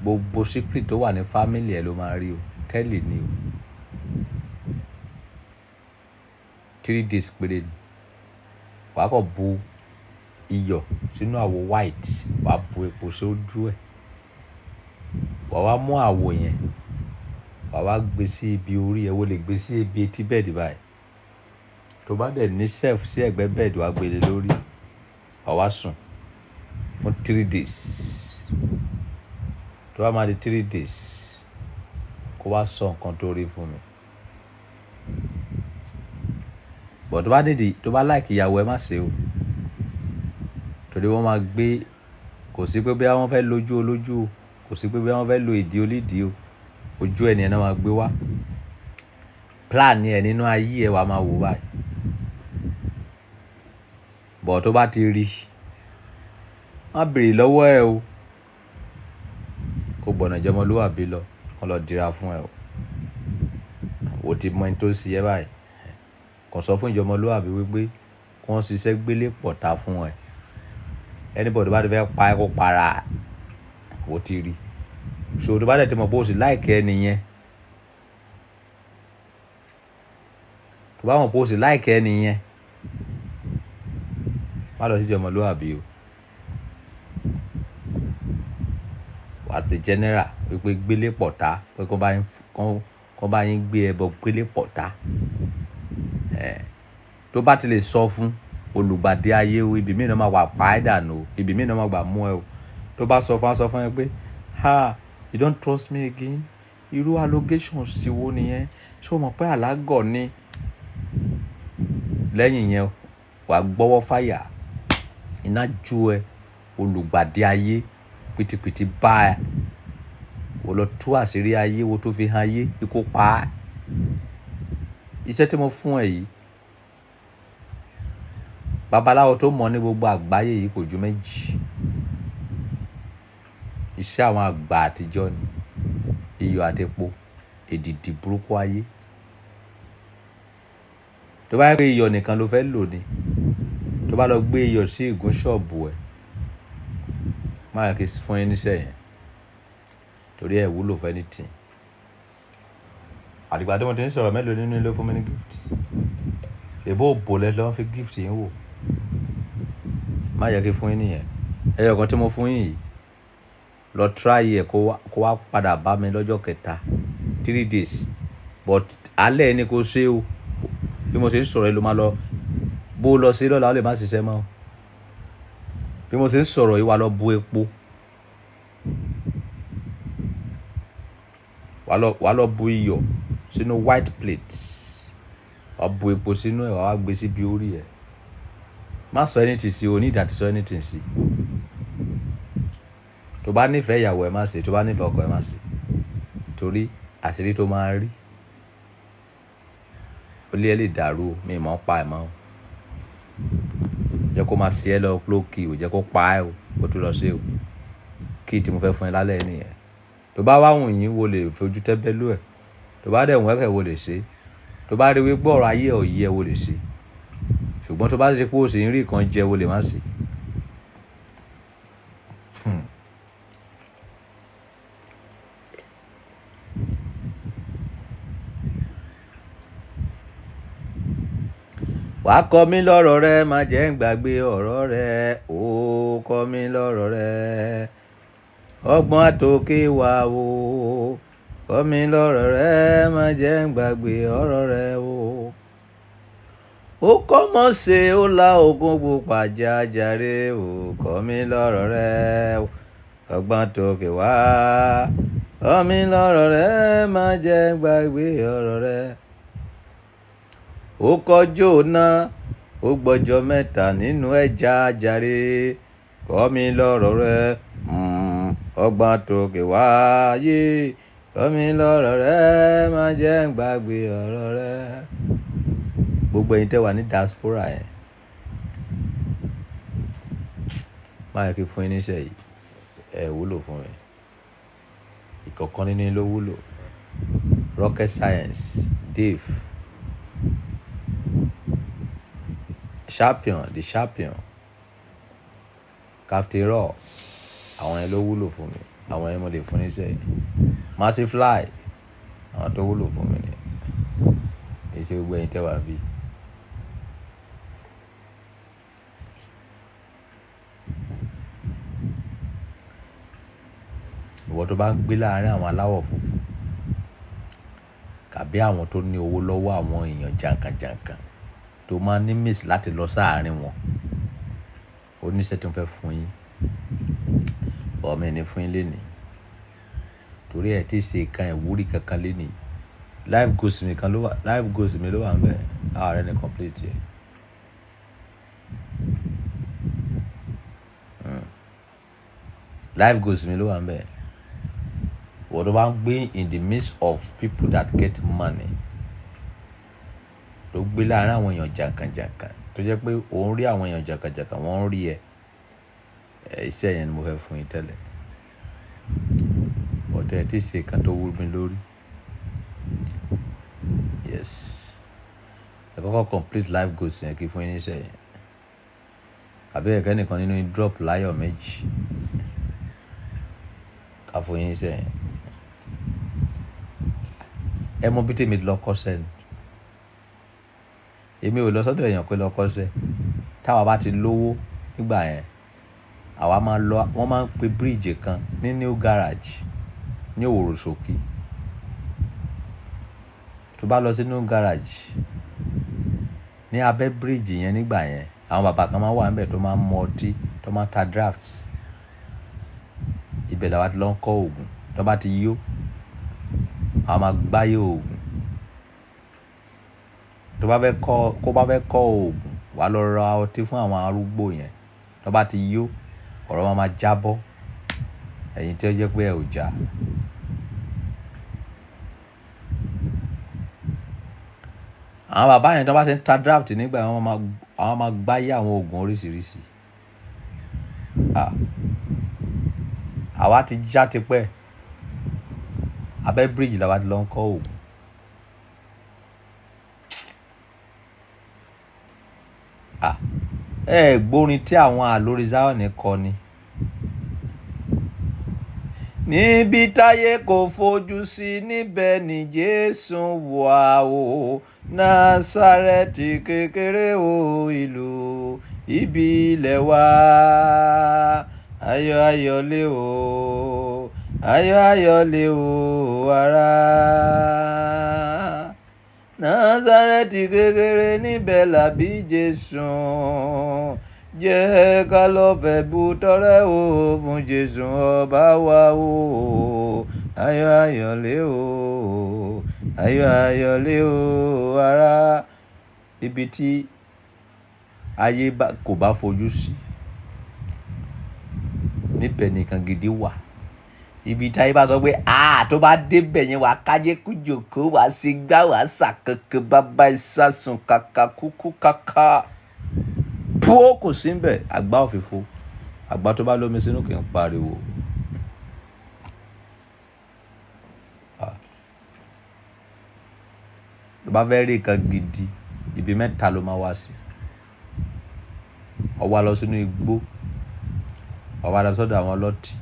Gbogbo secret tó wà ní family ẹ ló máa rí o. Tẹ́lẹ̀ ni o. 3 days péré ni. Wàá kàn bu iyọ̀ sínú àwo white, wàá bu epo sójú ẹ̀, wàá wá mú àwo yẹn, wàá wá gbé sí ibi orí ẹ. Wọ́n lè gbé sí ibi etí bed báyìí. Tó bá dẹ̀ ní shelf sí ẹ̀gbẹ́ bed, wàá gbé lé lórí, wàá wá sùn fún 3 days. Tó bá máa di 3 days, kó wá sọ nǹkan tó rí fún mi. But tó bá nídìí, tó bá like ìyàwó ẹ, má ṣe o, torí wọ́n máa gbé. Kò sí pé bí wọ́n fẹ́ lójú olójú o, kò sí pé bí wọ́n fẹ́ lo ìdí onídìí o. Ojú ẹni ẹ̀ náà máa gbé wá. Plan ẹ nínú ayé ẹ, wàá máa wò báyìí. But tó bá ti rí, má béèrè lọ́wọ́ ẹ o. Kó gbọ̀nà jọmọlúwàbí lọ, kó lọ dira fún ẹ o. O ti mọ ẹni tó ṣe ẹ báyìí. Kàn sọ fún ìjọmọlúwàbí wípé kí wọ́n ṣiṣẹ́ gbélé pọ̀ta fún ẹ. Anybody bá ti fẹ́ pa ẹ́, kó para. O ti rí. So tó bá dẹ̀ ti mọ̀ pé o sì like ẹ nìyẹn, tó bá mọ̀ pé o sì like ẹ nìyẹn, má lọ sí ìjọmọlúwàbí o. Wàá ṣe general wípé gbélé pọ̀ta, pé kó bá yín gbé ẹbọ gbélé pọ̀ta ẹ̀. Tó bá ti lè sọ fún olùgbàdé ayé o, ibi mìíràn máa wà pa ẹ́ dànù o, ibi mìíràn máa gbà mú ẹ o. Tó bá sọ fún, á sọ fún ẹ pé, "Ha, you don't trust me again? Irú allegation sí wo nìyẹn? Ṣé o mọ̀ pé àlágọ̀ ni?" Lẹ́yìn yẹn, wàá gbọ́wọ́ fàyà, iná jó ẹ. Olùgbàdé ayé, pìtìpìtì bá ẹ. Wò lọ tú àṣírí ayé wo tó fi hàn ayé, ikú pa á. Iṣẹ́ tí mo fún ẹ yìí, babaláwo tó mọ̀ ní gbogbo àgbáyé yìí kò ju méjì. Iṣẹ́ àwọn àgbà àtijọ́ ni, iyọ̀ àti epo, èdìdì burúkú ayé. Tó bá yẹ pé iyọ̀ nìkan ló fẹ́ lò ní, tó bá lọ gbé iyọ̀ sí ìgún ṣọ́ọ̀bù ẹ̀, má yẹ kí fún yín níṣẹ́ yẹn, torí ẹ̀ wúlò fún anything. Àdìgbà tí mo ti ń sọ̀rọ̀, mélòó nínú ilé fún mi ní gift? Èbó òbò lẹ lọ́ fi gift yín wò. Má yẹ kí fún yín nìyẹn. Ẹyọ kan tí mo fún yín yìí, lọ try ẹ̀, kó wá padà bá mi lọ́jọ́ kẹta. 3 days, but alẹ́ ni kò ṣe o. Bí mo ṣe ń sọ̀rọ̀ ẹ, ló máa lọ. Bó lọ sí lọ́la, ó lè má ṣiṣẹ́ mọ́ o. Bí mo ṣe ń sọ̀rọ̀ yìí, wà lọ bu epo, wà lọ bu iyọ̀ sínú white plate, wà bu epo sínú ẹ̀, wà wá gbé síbi orí ẹ̀. Má sọ anything sí o, ní ìdá ti sọ anything sí. Tó bá nífẹ̀ẹ́ ìyàwó ẹ, má ṣe. Tó bá nífẹ̀ẹ́ ọkọ ẹ, má ṣe, torí àṣírí tó máa rí, ó lé ẹ lè dàrú o. Mi mọ̀ ń pa ẹ̀ mọ́ o. Jẹ́ kó máa ṣe ẹ́ lọ lókì o, jẹ́ kó pa ẹ́ o, kó tún lọ ṣe o. Kí tí mo fẹ́ fún ẹ lálẹ́ nìyẹn. Tó bá wá wùn yín, wo lè fojú tẹ́ńbẹ́lú ẹ̀. Tó bá dẹ̀ wùn ẹ́ kẹ̀, wo lè ṣe. Tó bá rí wípé ọ̀rọ̀ ayé ẹ̀ ò yé ẹ, wo lè ṣe. Ṣùgbọ́n tó bá ṣe pé o sì ń rí nǹkan jẹ, wo lè má ṣe. Wàá kọ́ mi lọ́rọ̀ rẹ, má jẹ́ ń gbàgbé ọ̀rọ̀ rẹ. Ó kọ́ mi lọ́rọ̀ rẹ, ọgbọ́n àtòkè wá o. Kọ́ mi lọ́rọ̀ rẹ, má jẹ́ ń gbàgbé ọ̀rọ̀ rẹ o. Ó kọ́ mọ̀ ṣe ó la ògùn pupa jájàre o. Kọ́ mi lọ́rọ̀ rẹ o, ọgbọ́n àtòkè wá. Kọ́ mi lọ́rọ̀ rẹ, má jẹ́ ń gbàgbé ọ̀rọ̀ rẹ. Ó kọjú náà, ó gbọ́jọ́ mẹ́ta nínú ẹja jàre. Kọ́ mi lọ́rọ̀ rẹ, ọgbọ́n àtòkè wá yé. Kọ́ mi lọ́rọ̀ rẹ, má jẹ́ ń gbàgbé ọ̀rọ̀ rẹ. Gbogbo ẹ̀yin tẹ́ wà ní diaspora yẹn, má yẹ kí fún yín níṣẹ́ yìí, ẹ wúlò fún mi. Ìkọ̀kan nínú yín ló wúlò. Rocket Science, Dave, Champion, the Champion, Captain Raw, àwọn yẹn ló wúlò fún mi. Àwọn yẹn mo lè fún níṣẹ́ yìí. Massive Fly, àwọn tó wúlò fún mi ni. Èyí ṣe gbogbo ẹ̀yin tẹ́ wà bí. Ìwọ tó bá ń gbé láàárín àwọn aláwọ̀ funfun tàbí àwọn tó ní owó lọ́wọ́, àwọn èèyàn jànkànjànkàn tó máa ní miss láti lọ sáàárín wọn, ó ní iṣẹ́ tó ń fẹ́ fún yín. Bọ̀ mí ní fún yín lénìí torí ẹ̀ tí ì ṣe nǹkan ìwúrí kankan lénìí. Life goals mi kan ló wà, life goals mi ló wà níbẹ̀. Ààrẹ ni complete yẹ. Life goals mi ló wà níbẹ̀. Ìwọ tó bá ń gbé in the midst of people that get money, ló gbé láàárín àwọn èèyàn jànkànjànkàn tó jẹ́ pé ò ń rí àwọn èèyàn jànkànjànkàn, wọ́n ń rí ẹ. Iṣẹ́ yẹn ni mo fẹ́ fún yín tẹ́lẹ̀. Ọ̀tẹ̀ ẹ̀ tí ì ṣe nǹkan tó wú mi lórí. Yes. Ẹ kọ́kọ́ complete life goals yẹn kí fún yín níṣẹ́ yẹn. Àbí ẹ̀kẹ́ nìkan nínú yín drop láyọ̀ méjì ká fún yín níṣẹ́ yẹn. Ẹ mọ bí tèmi lọ kọ́ṣẹ́ ni. Èmi ò lọ sọ́dọ̀ èèyàn pé lọ kọ́ṣẹ́. Táwa bá ti lówó nígbà yẹn, àwa máa lọ, wọ́n máa ń pe bíríìjì kan ní New Garage ní Òwòròṣòkí. Tó bá lọ sí New Garage ní abẹ́ bíríìjì yẹn nígbà yẹn, àwọn bàbá kan máa wà níbẹ̀ tó máa ń mu ọtí, tó máa ń ta draft. Ibẹ̀ làwa ti lọ ń kọ́ òògùn. Tó bá ti yó, àwa máa gbáyé òògùn. Tó bá fẹ́ kọ́, kó bá fẹ́ kọ́ òògùn, wà á lọ ra ọtí fún àwọn arúgbó yẹn. Tó bá ti yó, ọ̀rọ̀ wọn máa jábọ́. Ẹ̀yin tí ó jẹ́ pé ẹ ò já. Àwọn bàbá yẹn tó bá ti ń ta draft nígbà yẹn, wọ́n máa, àwọn máa gbáyé àwọn òògùn oríṣiríṣi. Àwa ti já tipẹ́. Abẹ́ bíríìjì làwa ti lọ ń kọ́ òògùn. Ẹ gbórin tí àwọn àlórí Zion kọ ni. Níbi táyé kò fojú sí, níbẹ̀ ni Jésù wà o. Násárẹ́tì kékeré o, ìlú ibi ilẹ̀ wa. Ayọ̀ ayọ̀ lé o, ayọ̀ ayọ̀ lé o ará. Násárẹ́tì kékeré níbẹ̀ làbí Jésù. Jẹ́ ká lọ fẹ́ bu tọrẹ o fún Jésù ọba wa o. Ayọ̀ ayọ̀ lé o, ayọ̀ ayọ̀ lé o ará. Ibi tí ayé kò bá fojú sí, níbẹ̀ nìkan gidi wà. Ibi tí ayé bá sọ pé, tó bá débẹ̀ yẹn, wà á kájé kújòkó, wà á ṣe gbá, wà á ṣàkànkàn, bàbá ìsásùn kàkà kúkú kàkà. Púó kò sí níbẹ̀, àgbá òfìfo. Àgbá tó bá lómi sínú kì í pariwo. Tó bá fẹ́ rí nǹkan gidi, ibi mẹ́ta ló máa wá sí. Ó wá lọ sínú igbó, ó wá lọ sọ́dọ̀ àwọn ọlọ́tí,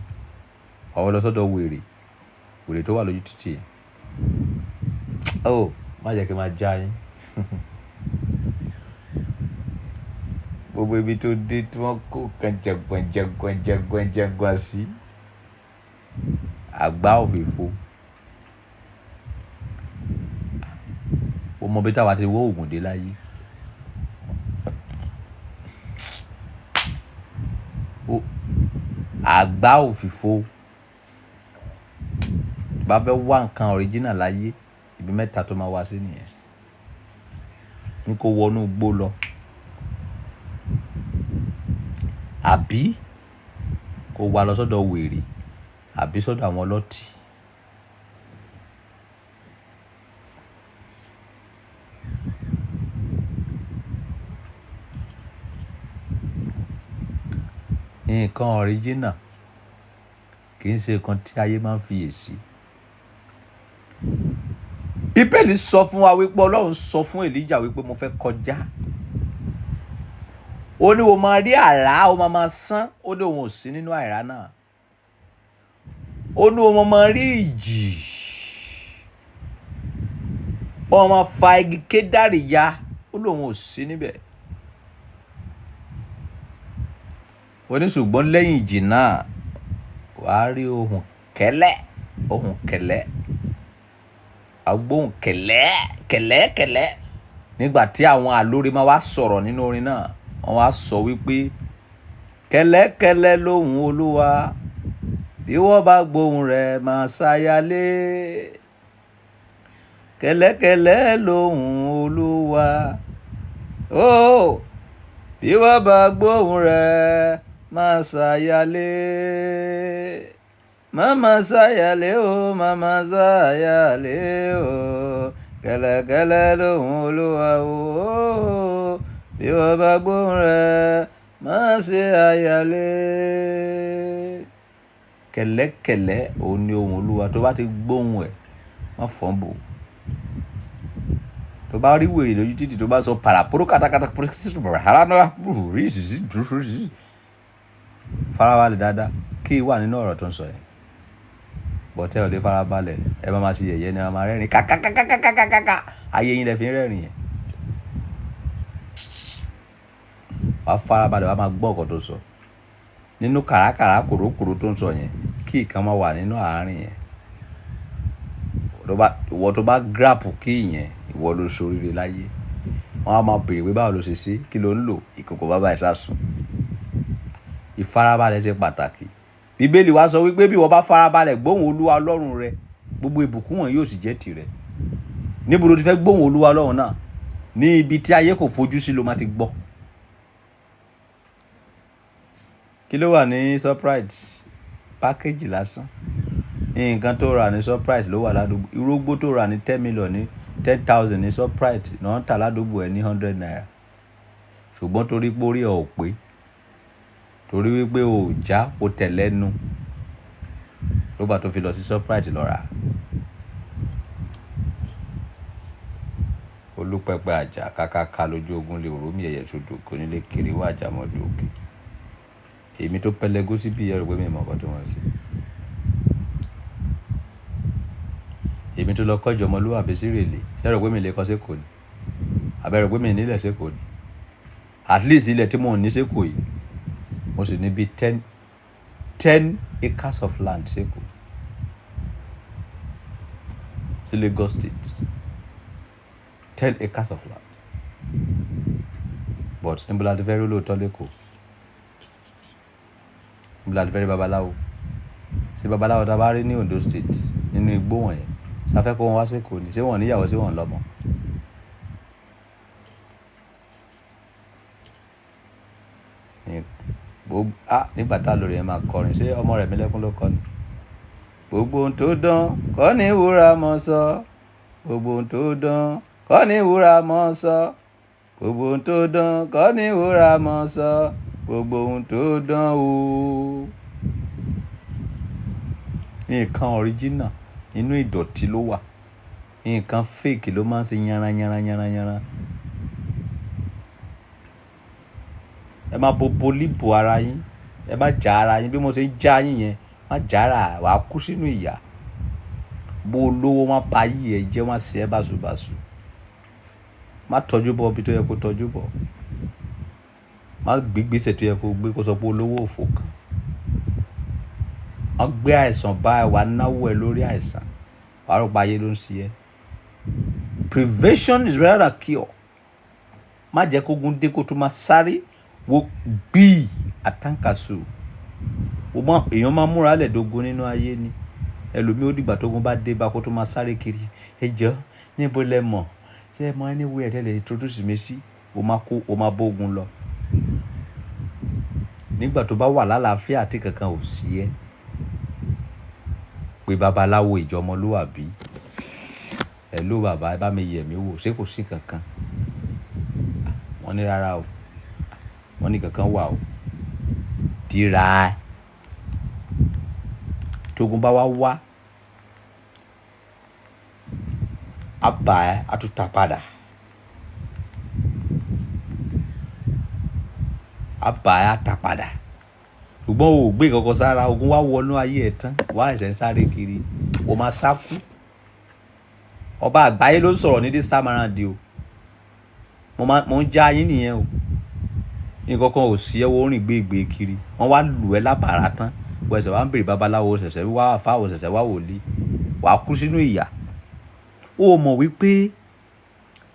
ó wá lọ sọ́dọ̀ wèrè, wèrè tó wà lójú títì yẹn. Oh, má jẹ́ kí n máa já yín. Gbogbo ibi tó dé tí wọ́n kó kan jẹ̀gbọ̀n jẹ̀gbọ̀n jẹ̀gbọ̀n jẹ̀gbọ̀n sí àgbá òfìfo. Ó mọ bí táwa ti wọ́ òògùn dé láyé. Àgbá òfìfo. Bá fẹ́ wá nǹkan original láyé, ibi mẹ́ta tó máa wá sí nìyẹn. Ní kó wọnú igbó lọ, àbí kó wá lọ sọ́dọ̀ wèrè, àbí sọ́dọ̀ àwọn ọlọ́tí. Nǹkan original kì í ṣe nǹkan tí ayé máa ń fiyè sí. Bíbélì sọ fún wa wípé Ọlọ́run sọ fún Èlíjà wípé mo fẹ́ kọjá. Ó ní o máa rí àrá, o máa sán. Ó ní òun ò sí nínú àrá náà. Ó ní o máa rí ìjì. Ó máa fa igi kédárì ya. Ó ní òun ò sí níbẹ̀. Ó ní ṣùgbọ́n lẹ́yìn ìjì náà, wàá rí ohùn kẹ́lẹ́, ohùn kẹ́lẹ́, agbóhùn kẹ́lẹ́, kẹ́lẹ́, kẹ́lẹ́. Nígbà tí àwọn àlórí máa wá sọ̀rọ̀ nínú orin náà, wọ́n wá sọ wípé kẹ́lẹ́kẹ́lẹ́ lóhùn Olúwa, bí wọ́n bá gbóhùn rẹ̀ máa ṣayálé. Kẹ́lẹ́kẹ́lẹ́ lóhùn Olúwa, ó bí wọ́n bá gbóhùn rẹ̀ máa ṣayálé. Mama ṣayálé o, mama ṣayálé o, kẹ́lẹ́kẹ́lẹ́ lóhùn Olúwa o, bí wọ́n bá gbóhùn rẹ̀ máa ṣe àyálé. Kẹ́lẹ́kẹ́lẹ́ òun ni ohùn Olúwa. Tó bá ti gbóhùn ẹ̀, má fọ́n bò. Tó bá rí wèrè lójú títì tó bá sọ pàràpòrò kàtàkàtà, farabalẹ̀ dáadáa kí wà nínú ọ̀rọ̀ tó ń sọ yẹn. Bọ̀tẹ́ ò lè farabalẹ̀, ẹ máa ma ṣe yẹ̀yẹ́ ni, ẹ máa rẹ́rìn kàkàkàkàkàkàkà. Ayé yín lẹ fi ń rẹ́rìn yẹn. Wàá farabalẹ̀, wàá máa gbọ́ ọ̀kọ̀ tó sọ. Nínú kàràkàrà kòrókòró tó ń sọ yẹn, kí ìkan máa wà nínú àárín yẹn. Ìwọ tó bá grab kí ìyẹn, ìwọ ló ṣoríire láyé. Wọ́n á máa béèrè pé báwo lo ṣe ṣe, kí ló ń lò, ìkòkò bàbá ẹ̀ sásùn. Ìfarabalẹ̀ ṣe pàtàkì. Bíbélì wa sọ wípé bí ìwọ bá farabalẹ̀ gbóhùn Olúwa Ọlọ́run rẹ, gbogbo ìbùkún wọn yóò sì jẹ́ tìrẹ. Níbo lo ti fẹ́ gbóhùn Olúwa Ọlọ́run náà? Ní ibi tí ayé kò fojú sí ló máa ti gbọ́. Kí ló wà ní Shoprite? Pákéjì lásán. Nǹkan tó rà ní Shoprite ló wà ládùúgbò. Irógbó tó rà ní 10 million ní 10,000 ní Shoprite náà ń tà ládùúgbò ẹ ní 100 naira. Ṣùgbọ́n torí pé orí ẹ ò pé, torí wípé o ò já o tẹ̀lẹ́nu, ló bá tó fi lọ sí Shoprite lọ rà. Olúpẹpẹ àjà kákáká lójú ogun lè rò mí ẹ̀yẹ sódò kò ní lè kiri wá àjà mọ́dọ̀ òkè. Èmi tó pẹlẹgó síbí, ẹ rò pé mi mọ̀ nǹkan tí wọ́n ń ṣe. Èmi tó lọ kọ́jọ ọmọlúwàbí sí Ìrèlè, ṣé ẹ rò pé mi lè kọ́ sékòó ni? Àbẹ́ rò pé mi nílẹ̀ sékòó ni? At least ilẹ̀ tí mò ń ní sékòó yìí, mo sì ní bí 10 acres of land sékòó. Sí Lagos State. 10 acres of land. But níbo la ti fẹ́ rí olóòótọ́ lékòó? Níbo la ti fẹ́ rí babaláwo? Ṣé babaláwo tá a bá rí ní Ondo State nínú igbó wọ̀nyẹn, ṣé a fẹ́ kó wọn wá sékòó ni? Ṣé wọ́n níyàwó, ṣé wọ́n lọ́mọ? Nígbà tá lórí ẹ máa kọrin, ṣé ọmọ rẹ̀ mi lẹ́kún ló kọ ni? Gbogbo ohun tó dán kọ́ ní wúrà mọ́ sọ. Gbogbo ohun tó dán kọ́ ní wúrà mọ́ sọ. Gbogbo ohun tó dán kọ́ ní wúrà mọ́ sọ. Gbogbo ohun tó dán o. Nǹkan original inú ìdọ̀tí ló wà. Nǹkan fake ló máa ń ṣe yánra yánra yánra yánra. Ẹ máa bo bolíbò ara yín. Ẹ má já ara yín bí mo ṣe ń já yín yẹn. Má já ara, wàá kú sínú ìyà. Bó lówó wọ́n pa yí ẹ jẹ́, wọ́n ṣe ẹ́ bàṣubàṣu. Má tọ́jú bọ ibi tó yẹ kó tọ́jú bọ̀. Má gbé gbèsè tó yẹ kó gbé kó sọ pé olówó òfò kan. Má gbé àìsàn bá ẹ, wàá náwó ẹ lórí àìsàn, wàá rò pa ayé ló ń ṣe ẹ́. Prevention is better than cure. Má jẹ́ kógun dé kó tó máa sáré wo gbìí àtàǹkàṣù. O mọ èèyàn máa múra lẹ̀ dógún nínú ayé ni. Ẹlòmíì ó dìgbà tógun bá dé bá kó tó máa sáré kiri. Ẹ jọ, níbo lẹ mọ̀? Ṣé ẹ mọ anywhere tẹ́ lè introduce mi sí? O máa kó, o máa bógun lọ. Nígbà tó bá wà lálàáfíà tí kankan ò sí ẹ, pé babaláwo ìjọmọlúwàbí. Hello bàbá, ẹ bá mi yẹ̀ mí wò, ṣé kò sí kankan? Wọ́n ní rárá o. Wọ́n ní kankan wà o. Dira ẹ. Tógun bá wá wá, á bà ẹ́, á tún ta padà. Á bà ẹ́, á ta padà. Ṣùgbọ́n o ò gbé kankan sára, ogun wá wọnú ayé ẹ tán, wá ẹ̀sẹ̀ ń sáré kiri, o máa sá kú. Ọba àgbáyé ló ń sọ̀rọ̀ ní this time around o. Mo máa, mo ń já yín nìyẹn o. Nǹkan kan ò sí ẹ, wo rìn gbégbé kiri. Wọ́n wá lù ẹ́ lábàrá tán. Wọ́n ẹsẹ̀ wá ń bèrè babaláwo, ṣẹ̀ṣẹ̀ wá àfáà, ṣẹ̀ṣẹ̀ wá wòlíì. Wàá kú sínú ìyà. O mọ̀ wípé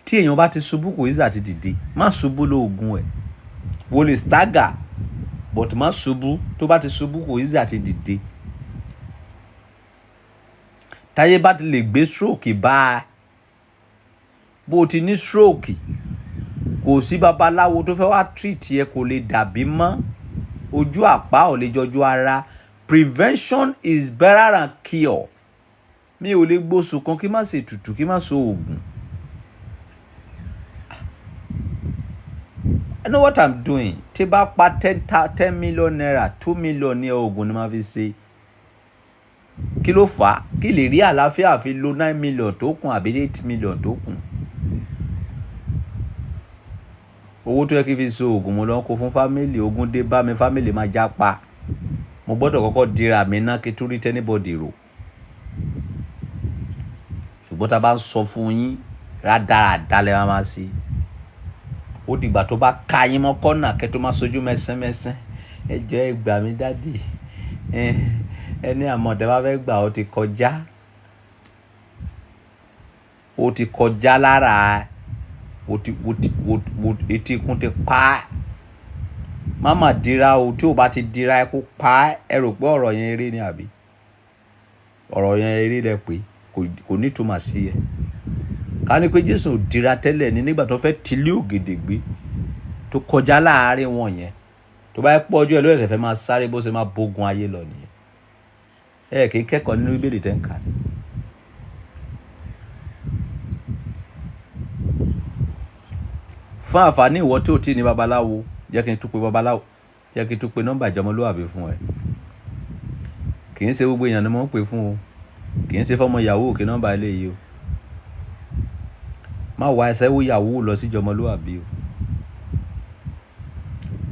tí èèyàn bá ti ṣubú kò easy àti dìde. Má ṣubú lóògùn ẹ̀. Wo lè stagger but má ṣubú. Tó bá ti ṣubú kò easy àti dìde. Táyé bá ti lè gbé stroke bá a, bó o ti ní stroke, kò sí babaláwo tó fẹ́ wá treat ẹ, kò lè dàbí mọ́. Ojú àpá ò lè jọjú ara. Prevention is better than cure. Mi ò lè gbóṣù kan kí má ṣe ètùtù, kí má so oògùn. I know what I'm doing. Tí bá pa 10 million naira, 2 million ní oògùn ni màá fi ṣe. Kí ló fà á? Kí lè rí àlàáfíà fi lo 9 million tó kù àbí 8 million tó kù. Owó tó yẹ kí n fi so oògùn mo lọ ń kó fún family, ogun dé bá mi, family máa já pa. Mo gbọ́dọ̀ kọ́kọ́ dira mi ná kí tó rí anybody rò. Ṣùgbọ́n tá a bá ń sọ fún yín, rádaràda lẹ máa ma ṣe. Ó dìgbà tó bá ka yín mọ́ kọ́nà kẹ́ tó máa sojú mẹ́sẹ́mẹ́sẹ́. Ẹ jọ̀ọ́ ẹ gbà mí daddy. Ẹni àmọ́ tẹ́ bá fẹ́ gbà ó ti kọjá. Ó ti kọjá lára. Ó ti, ó ti, ó ti, etí ikún ti pa á. Má mà dira o, tí o bá ti dira ẹ kó pa á. Ẹ rò pé ọ̀rọ̀ yẹn eré ni àbí? Ọ̀rọ̀ yẹn eré lẹ pé kò ní ìtumọ̀ sí ẹ. Ká ní pé Jésù ò dira tẹ́lẹ̀ ní nígbà tó fẹ́ tilé ògèdègbé tó kọjá láàárín wọn yẹn. Tó bá pọ̀ ọjọ́ ẹ ló ṣẹ̀ṣẹ̀ fẹ́ máa sáré bó ṣe máa bógun ayé lọ nìyẹn. Ẹ kì í kẹ́kọ̀ọ́ nínú Bíbélì tẹ́ ń kà ní. Fún àǹfààní ìwọ tí ò tí ì ní babaláwo, jẹ́ kí n tún pe babaláwo, jẹ́ kí n tún pe nọ́mbà ìjọmọlúwàbí fún ẹ. Kì í ṣe gbogbo èèyàn ni mò ń pè fún o. Kì í ṣe fọ́mọ yahoo kí nọ́mbà eléyìí o. Má wá ẹsẹ̀ wo yahoo lọ sí ìjọmọlúwàbí o.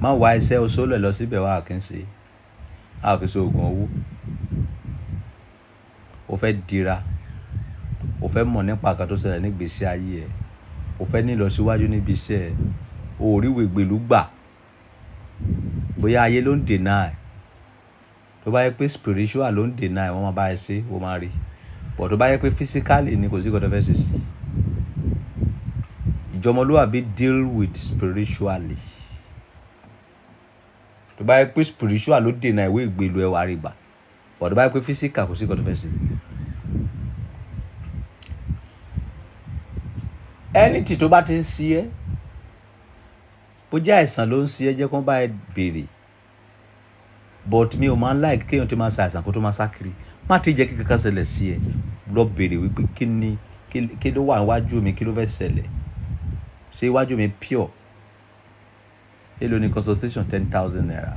Má wá ẹsẹ̀ oṣoolẹ̀ lọ síbẹ̀ wá, kì í ṣe. A kì í ṣe oògùn owó. O fẹ́ dira. O fẹ́ mọ̀ nípa nǹkan tó ṣẹlẹ̀ ní ìgbésí ayé ẹ. O fẹ́ ní ìlọsíwájú níbi iṣẹ́ ẹ. O ò rí ìwé ìgbélú gbà. Bóyá ayé ló ń dènà ẹ. Tó bá yẹ pé spiritual ló ń dènà ẹ, wọ́n máa bá ẹ ṣe, o máa rí. But tó bá yẹ pé physically ni, kò sí nǹkan tó fẹ́ ṣe sí. Ìjọmọlúwàbí deal with spiritually. Tó bá yẹ pé spiritual ló dènà ìwé ìgbélú ẹ, wà á rí gbà. But tó bá yẹ pé physical, kò sí nǹkan tó fẹ́ ṣe. Anything tó bá ti ń ṣe ẹ́, bó jẹ́ àìsàn ló ń ṣe ẹ́, jẹ́ kó bá ẹ béèrè. But mi ò máa ń like kéèyàn tó máa ṣe àìsàn kó tó máa sá kiri. Má ti jẹ́ kí kankan ṣẹlẹ̀ sí ẹ. Lọ béèrè wípé kí ni, kí ló wà níwájú mi, kí ló fẹ́ ṣẹlẹ̀? Ṣé iwájú mi pure? Èló ni consultation? 10,000 naira.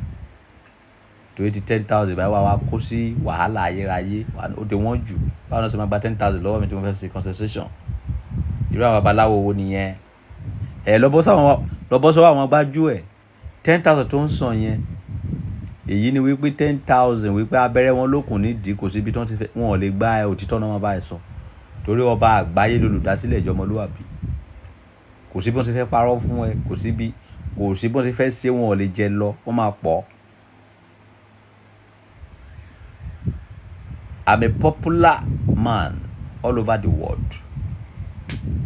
Torí ti 10,000 báyìí wá wá kó sí wàhálà ayérayé, ó ti wọ́n jù. Báwo ni wọ́n ṣe máa gba 10,000 lọ́wọ́ mi tí mo fẹ́ ṣe consultation? Irú àwọn babaláwo wo nìyẹn? Ẹ lọ bọ́ sáwọn, lọ bọ́ sọ́wọ́ àwọn gbájú ẹ̀. 10,000 tó ń san yẹn, èyí ni wípé 10,000 wípé abẹ́rẹ́ wọn lókun nídìí, kò síbi tí wọ́n ti fẹ́, wọn ò lè gbá ẹ, òtítọ́ náà máa bá ẹ sọ. Torí ọba àgbáyé lolùdásílẹ̀ ìjọmọlúwàbí. Kò sí bí wọ́n ti fẹ́ parọ́ fún ẹ, kò sí bí Kò sí bó ṣe fẹ́ ṣe, wọn ò lè jẹ lọ, wọ́n máa pọ̀. I'm a popular man all over the world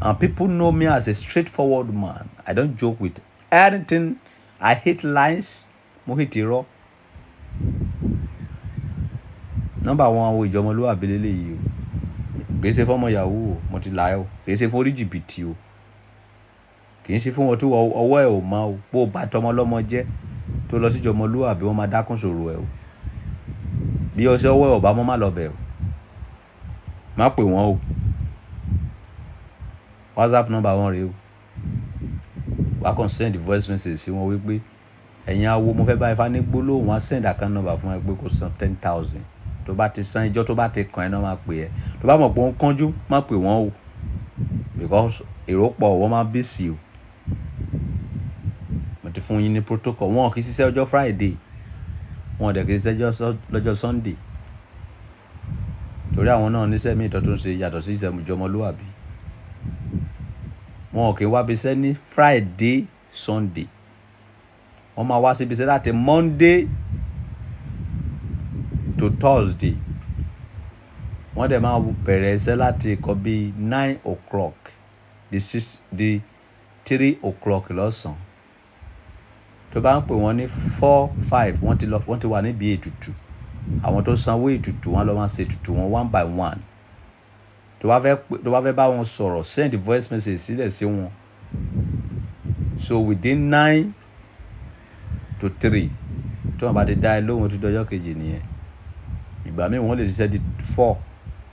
and people know me as a straightforward man. I don't joke with anything. I hate lies. Mo hate irọ́. Nọ́mbà àwọn àwọn ìjọmọlúwàbí lélẹ́yìí o. Kì í ṣe fọ́mọ yahoo o, mo ti là ẹ́ o. Kì í ṣe fún orí jìbìtì o. Kì í ṣe fún wọn tó ọwọ́ ẹ̀ ò mọ́ o. Bó o bá tọmọ lọ́mọ jẹ́ tó lọ síjọmọlúwàbí, wọ́n máa dákún sòrò ẹ̀ o. Bí ọṣẹ ọwọ́ ẹ̀ ò bá mọ́, má lọ bẹ̀ o, má pè wọ́n o. WhatsApp number wọn rèé o. Wàá kàn send voice message sí wọn wípé, "Ẹ̀yin awo, mo fẹ́ bá ifá ní gbólóhùn." Wọ́n á send account number fún ẹ pé kó san 10,000. Tó bá ti san, ìjọ tó bá ti kàn ẹ́ náà máa pè ẹ́. Tó bá mọ̀ pé ó ń kánjú, má pè wọ́n o, because èrò pọ̀, wọ́n máa busy o. Mo ti fún yín ní protocol. Wọn kì í ṣiṣẹ́ ọjọ́ Friday, wọn dẹ̀ kì í ṣiṣẹ́ lọ́jọ́ Sunday, torí àwọn náà níṣẹ́ míì tó tún ṣe yàtọ̀ sí iṣẹ́ ìjọmọlúwàbí. Wọn kì í wá ibiṣẹ́ ní Friday, Sunday. Wọ́n máa wá síbi iṣẹ́ láti Monday to Thursday. Wọ́n dẹ̀ máa bẹ̀rẹ̀ iṣẹ́ láti nǹkan bíi 9 o'clock di 6 di 3 o'clock lọ́sàn-án. Tó bá ń pè wọ́n ní 4, 5, wọ́n ti lọ, wọ́n ti wà níbi ètùtù. Àwọn tó sanwó ètùtù, wọ́n lọ máa ṣe ètùtù wọn one by one. Tó bá fẹ́ bá wọn sọ̀rọ̀, send voice message sílẹ̀ sí wọn. So within 9 to 3, tí wọ́n bá ti dá ẹ lóhùn, ó ti dọjọ́ kejì nìyẹn. Ìgbà míì, wọ́n lè ṣiṣẹ́ di 4.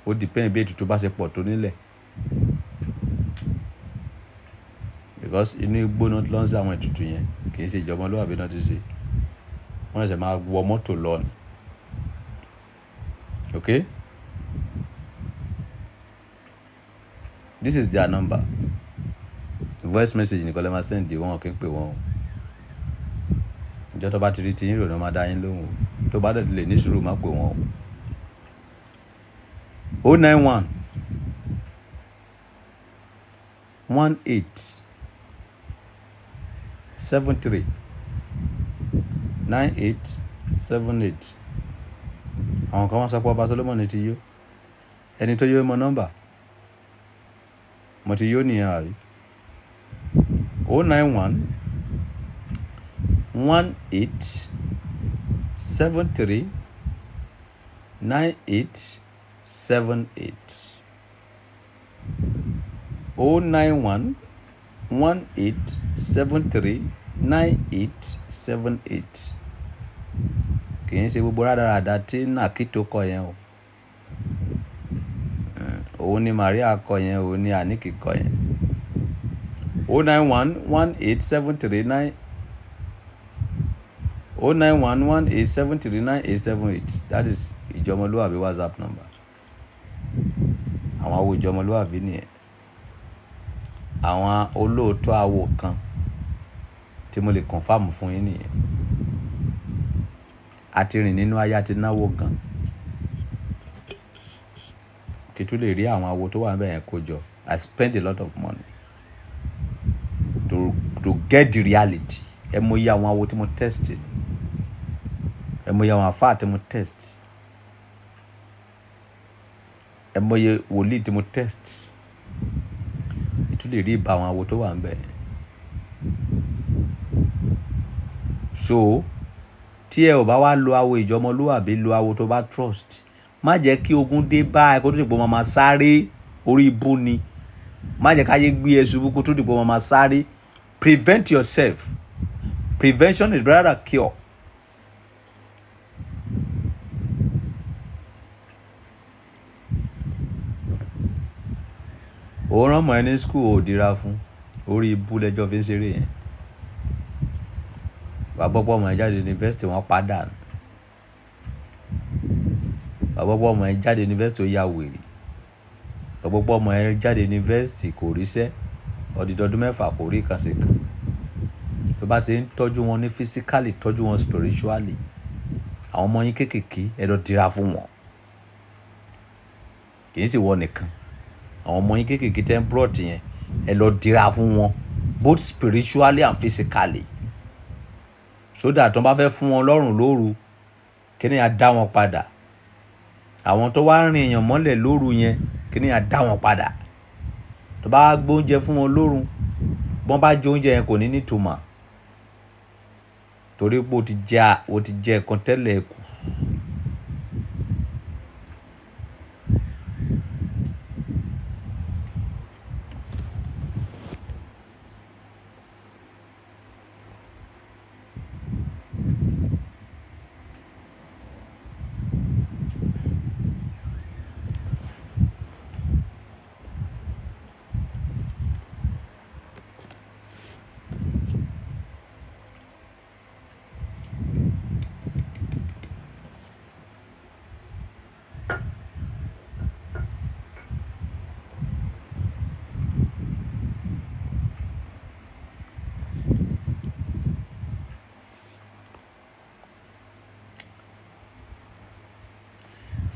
Ó depend bí ètùtù bá ṣe pọ̀ tó nílẹ̀, because inú igbó náà ti lọ ń ṣe àwọn ètùtù yẹn. Kì í ṣe ìjọba olúwàbí náà ti ṣe. Wọ́n ṣẹ̀ṣẹ̀ máa wọ mọ́tò lọ ni. Okay, this is their number. Voice message nìkan lè máa send wọn, kì í pè wọ́n o. Ìjọ tó bá ti rí ti yín rò ní, máa dá yín lóhùn o. Tó bá dẹ̀ ti lè ní sùúrù, má pè wọ́n o. 091 18 73 98 78. Àwọn kan wọ́n sọ pé ọba Solomoni ti yó. Ẹni tó yó mọ nọ́mbà mo ti yó nìyẹn, àbí? 091 18 73 98 78. 091 18 73 98 78. Kì í ṣe gbogbo rádaràda tí Nàkító kọ yẹn o. Òun ni Maria kọ yẹn, òun ni Àníkì kọ yẹn. 091 18 73 9, 091 18 73 98 78. That is ìjọmọlúwàbí WhatsApp number. Àwọn awo ìjọmọlúwàbí nìyẹn, àwọn olóòótọ́ awo kan tí mo lè confirm fún yín nìyẹn. A ti rìn nínú ayé, a ti náwó gan kí tún lè rí àwọn awo tó wà níbẹ̀ yẹn kó jọ. I spend a lot of money to get the reality. Ẹ mọ iye àwọn awo tí mo test, ẹ mọ iye àwọn àfáà tí mo test, ẹ mọ iye wòlíì tí mo test kí tún lè rí ìbá àwọn awo tó wà níbẹ̀ yẹn. So tí ẹ ò bá wá lo awo ìjọmọlúwàbí, lo awo tó bá trust. Má jẹ́ kí ogun dé bá ẹ kó tó dìpọ̀ máa ma sáré. Orí ibú ni. Má jẹ́ káyé gbé ẹ ṣubú kó tó dìpọ̀ máa ma sáré. Prevent yourself. Prevention is better than cure. Òun rán mọ́ ẹ ní school, ò dira fún. Orí ibú lẹ́jọ́ fi ń ṣeré yẹn. Wàá gbọ́ pé ọmọ ẹ jáde yunifásitì, wọ́n padà nù. Wàá gbọ́ pé ọmọ ẹ jáde yunifásitì, ó ya wèrè. Wàá gbọ́ pé ọmọ ẹ jáde yunifásitì, kò ríṣẹ́ odidi ọdún 6, kò rí kan sí kan. Tó bá ti ń tọ́jú wọn ní physically, tọ́jú wọn spiritually. Àwọn ọmọ yín kéékèèké, ẹ lọ dira fún wọn. Kì í sì wọ nìkan. Àwọn ọmọ yín kéékèèké tẹ́ ń brought yẹn, ẹ lọ dira fún wọn both spiritually and physically. Sódà tó bá fẹ́ fún wọn lọ́rùn lóru, kíní á dá wọn padà. Àwọn tó wá rìn èèyàn mọ́lẹ̀ lóru yẹn, kíní á dá wọn padà. Tó bá gbóúnjẹ fún wọn lóru, bọ́n bá jẹ oúnjẹ yẹn kò ní nítumọ̀, torí pé o ti jẹ ẹ̀kan tẹ́lẹ̀ kù.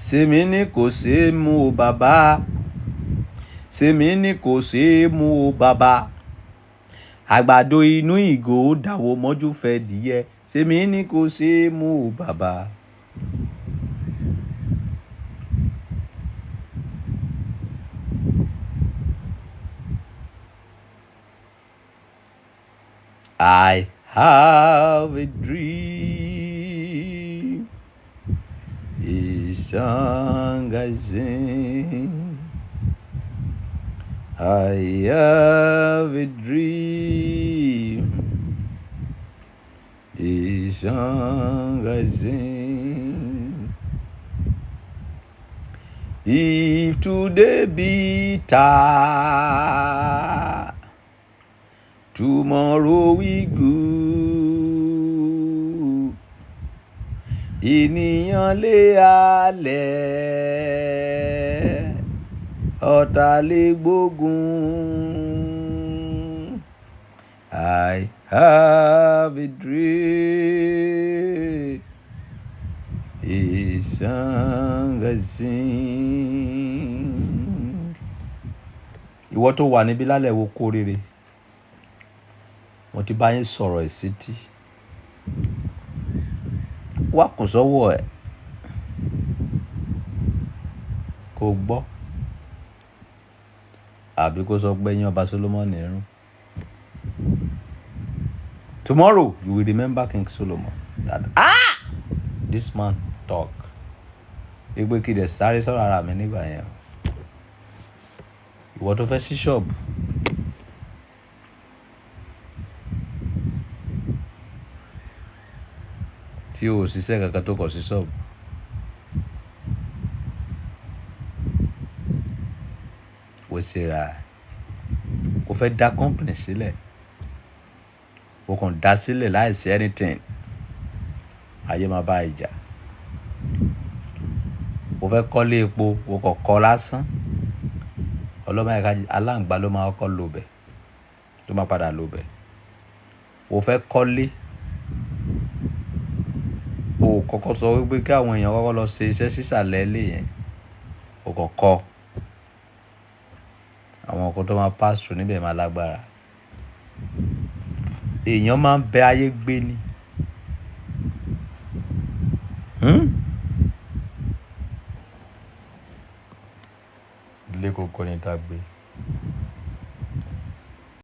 Sèmi ní kò ṣeé mú o bàbá, sèmi ní kò ṣeé mú o bàbá, àgbàdo inú ìgò ó dàwó mọ́jú fẹ́ díẹ̀, sèmi ní kò ṣeé mú o bàbá. I have a dream, a song I sing. I have a dream, a song I sing. If today bitter, tomorrow we good. Ènìyàn lè halẹ̀, ọ̀tá lè gbógun. I have a dream, a song I sing. Ìwọ tó wà níbí lálẹ́, wo kú oríire. Mo ti bá yín sọ̀rọ̀ ìsítí. Wá kùn sọ́wọ́ ẹ̀ kó gbọ́, àbí kó sọ pé yín ọba Solomoni rún. Tomorrow you will remember King Solomon, that this man talk. Igbe kí dẹ̀ sáré sọ̀rọ̀ ara mi nígbà yẹn. Ìwọ tó fẹ́ sí ṣọ́ọ̀bù, tí o ò ṣiṣẹ́ kankan tó kọ̀ sí ṣọ́ọ̀bù, o ṣe ra, o fẹ́ dá company sílẹ̀, o kàn dá sílẹ̀ láìsí anything, ayé máa bá ìjà. O fẹ́ kọ́lé epo, o kàn kọ́ lásán, ọlọ́mọ ẹ̀ka aláǹgbá ló máa kọ́ lò bẹ̀, tó máa padà lò bẹ̀. O fẹ́ kọ́lé, o kọ́kọ́ sọ wípé kí àwọn èèyàn kọ́kọ́ lọ ṣe iṣẹ́ sísàlẹ̀ ilé yẹn, o kàn kọ́. Àwọn nǹkan tó máa pass through níbẹ̀ máa lágbára. Èèyàn máa ń bẹ ayé gbé ni. Ilé kòkó ni tá gbé.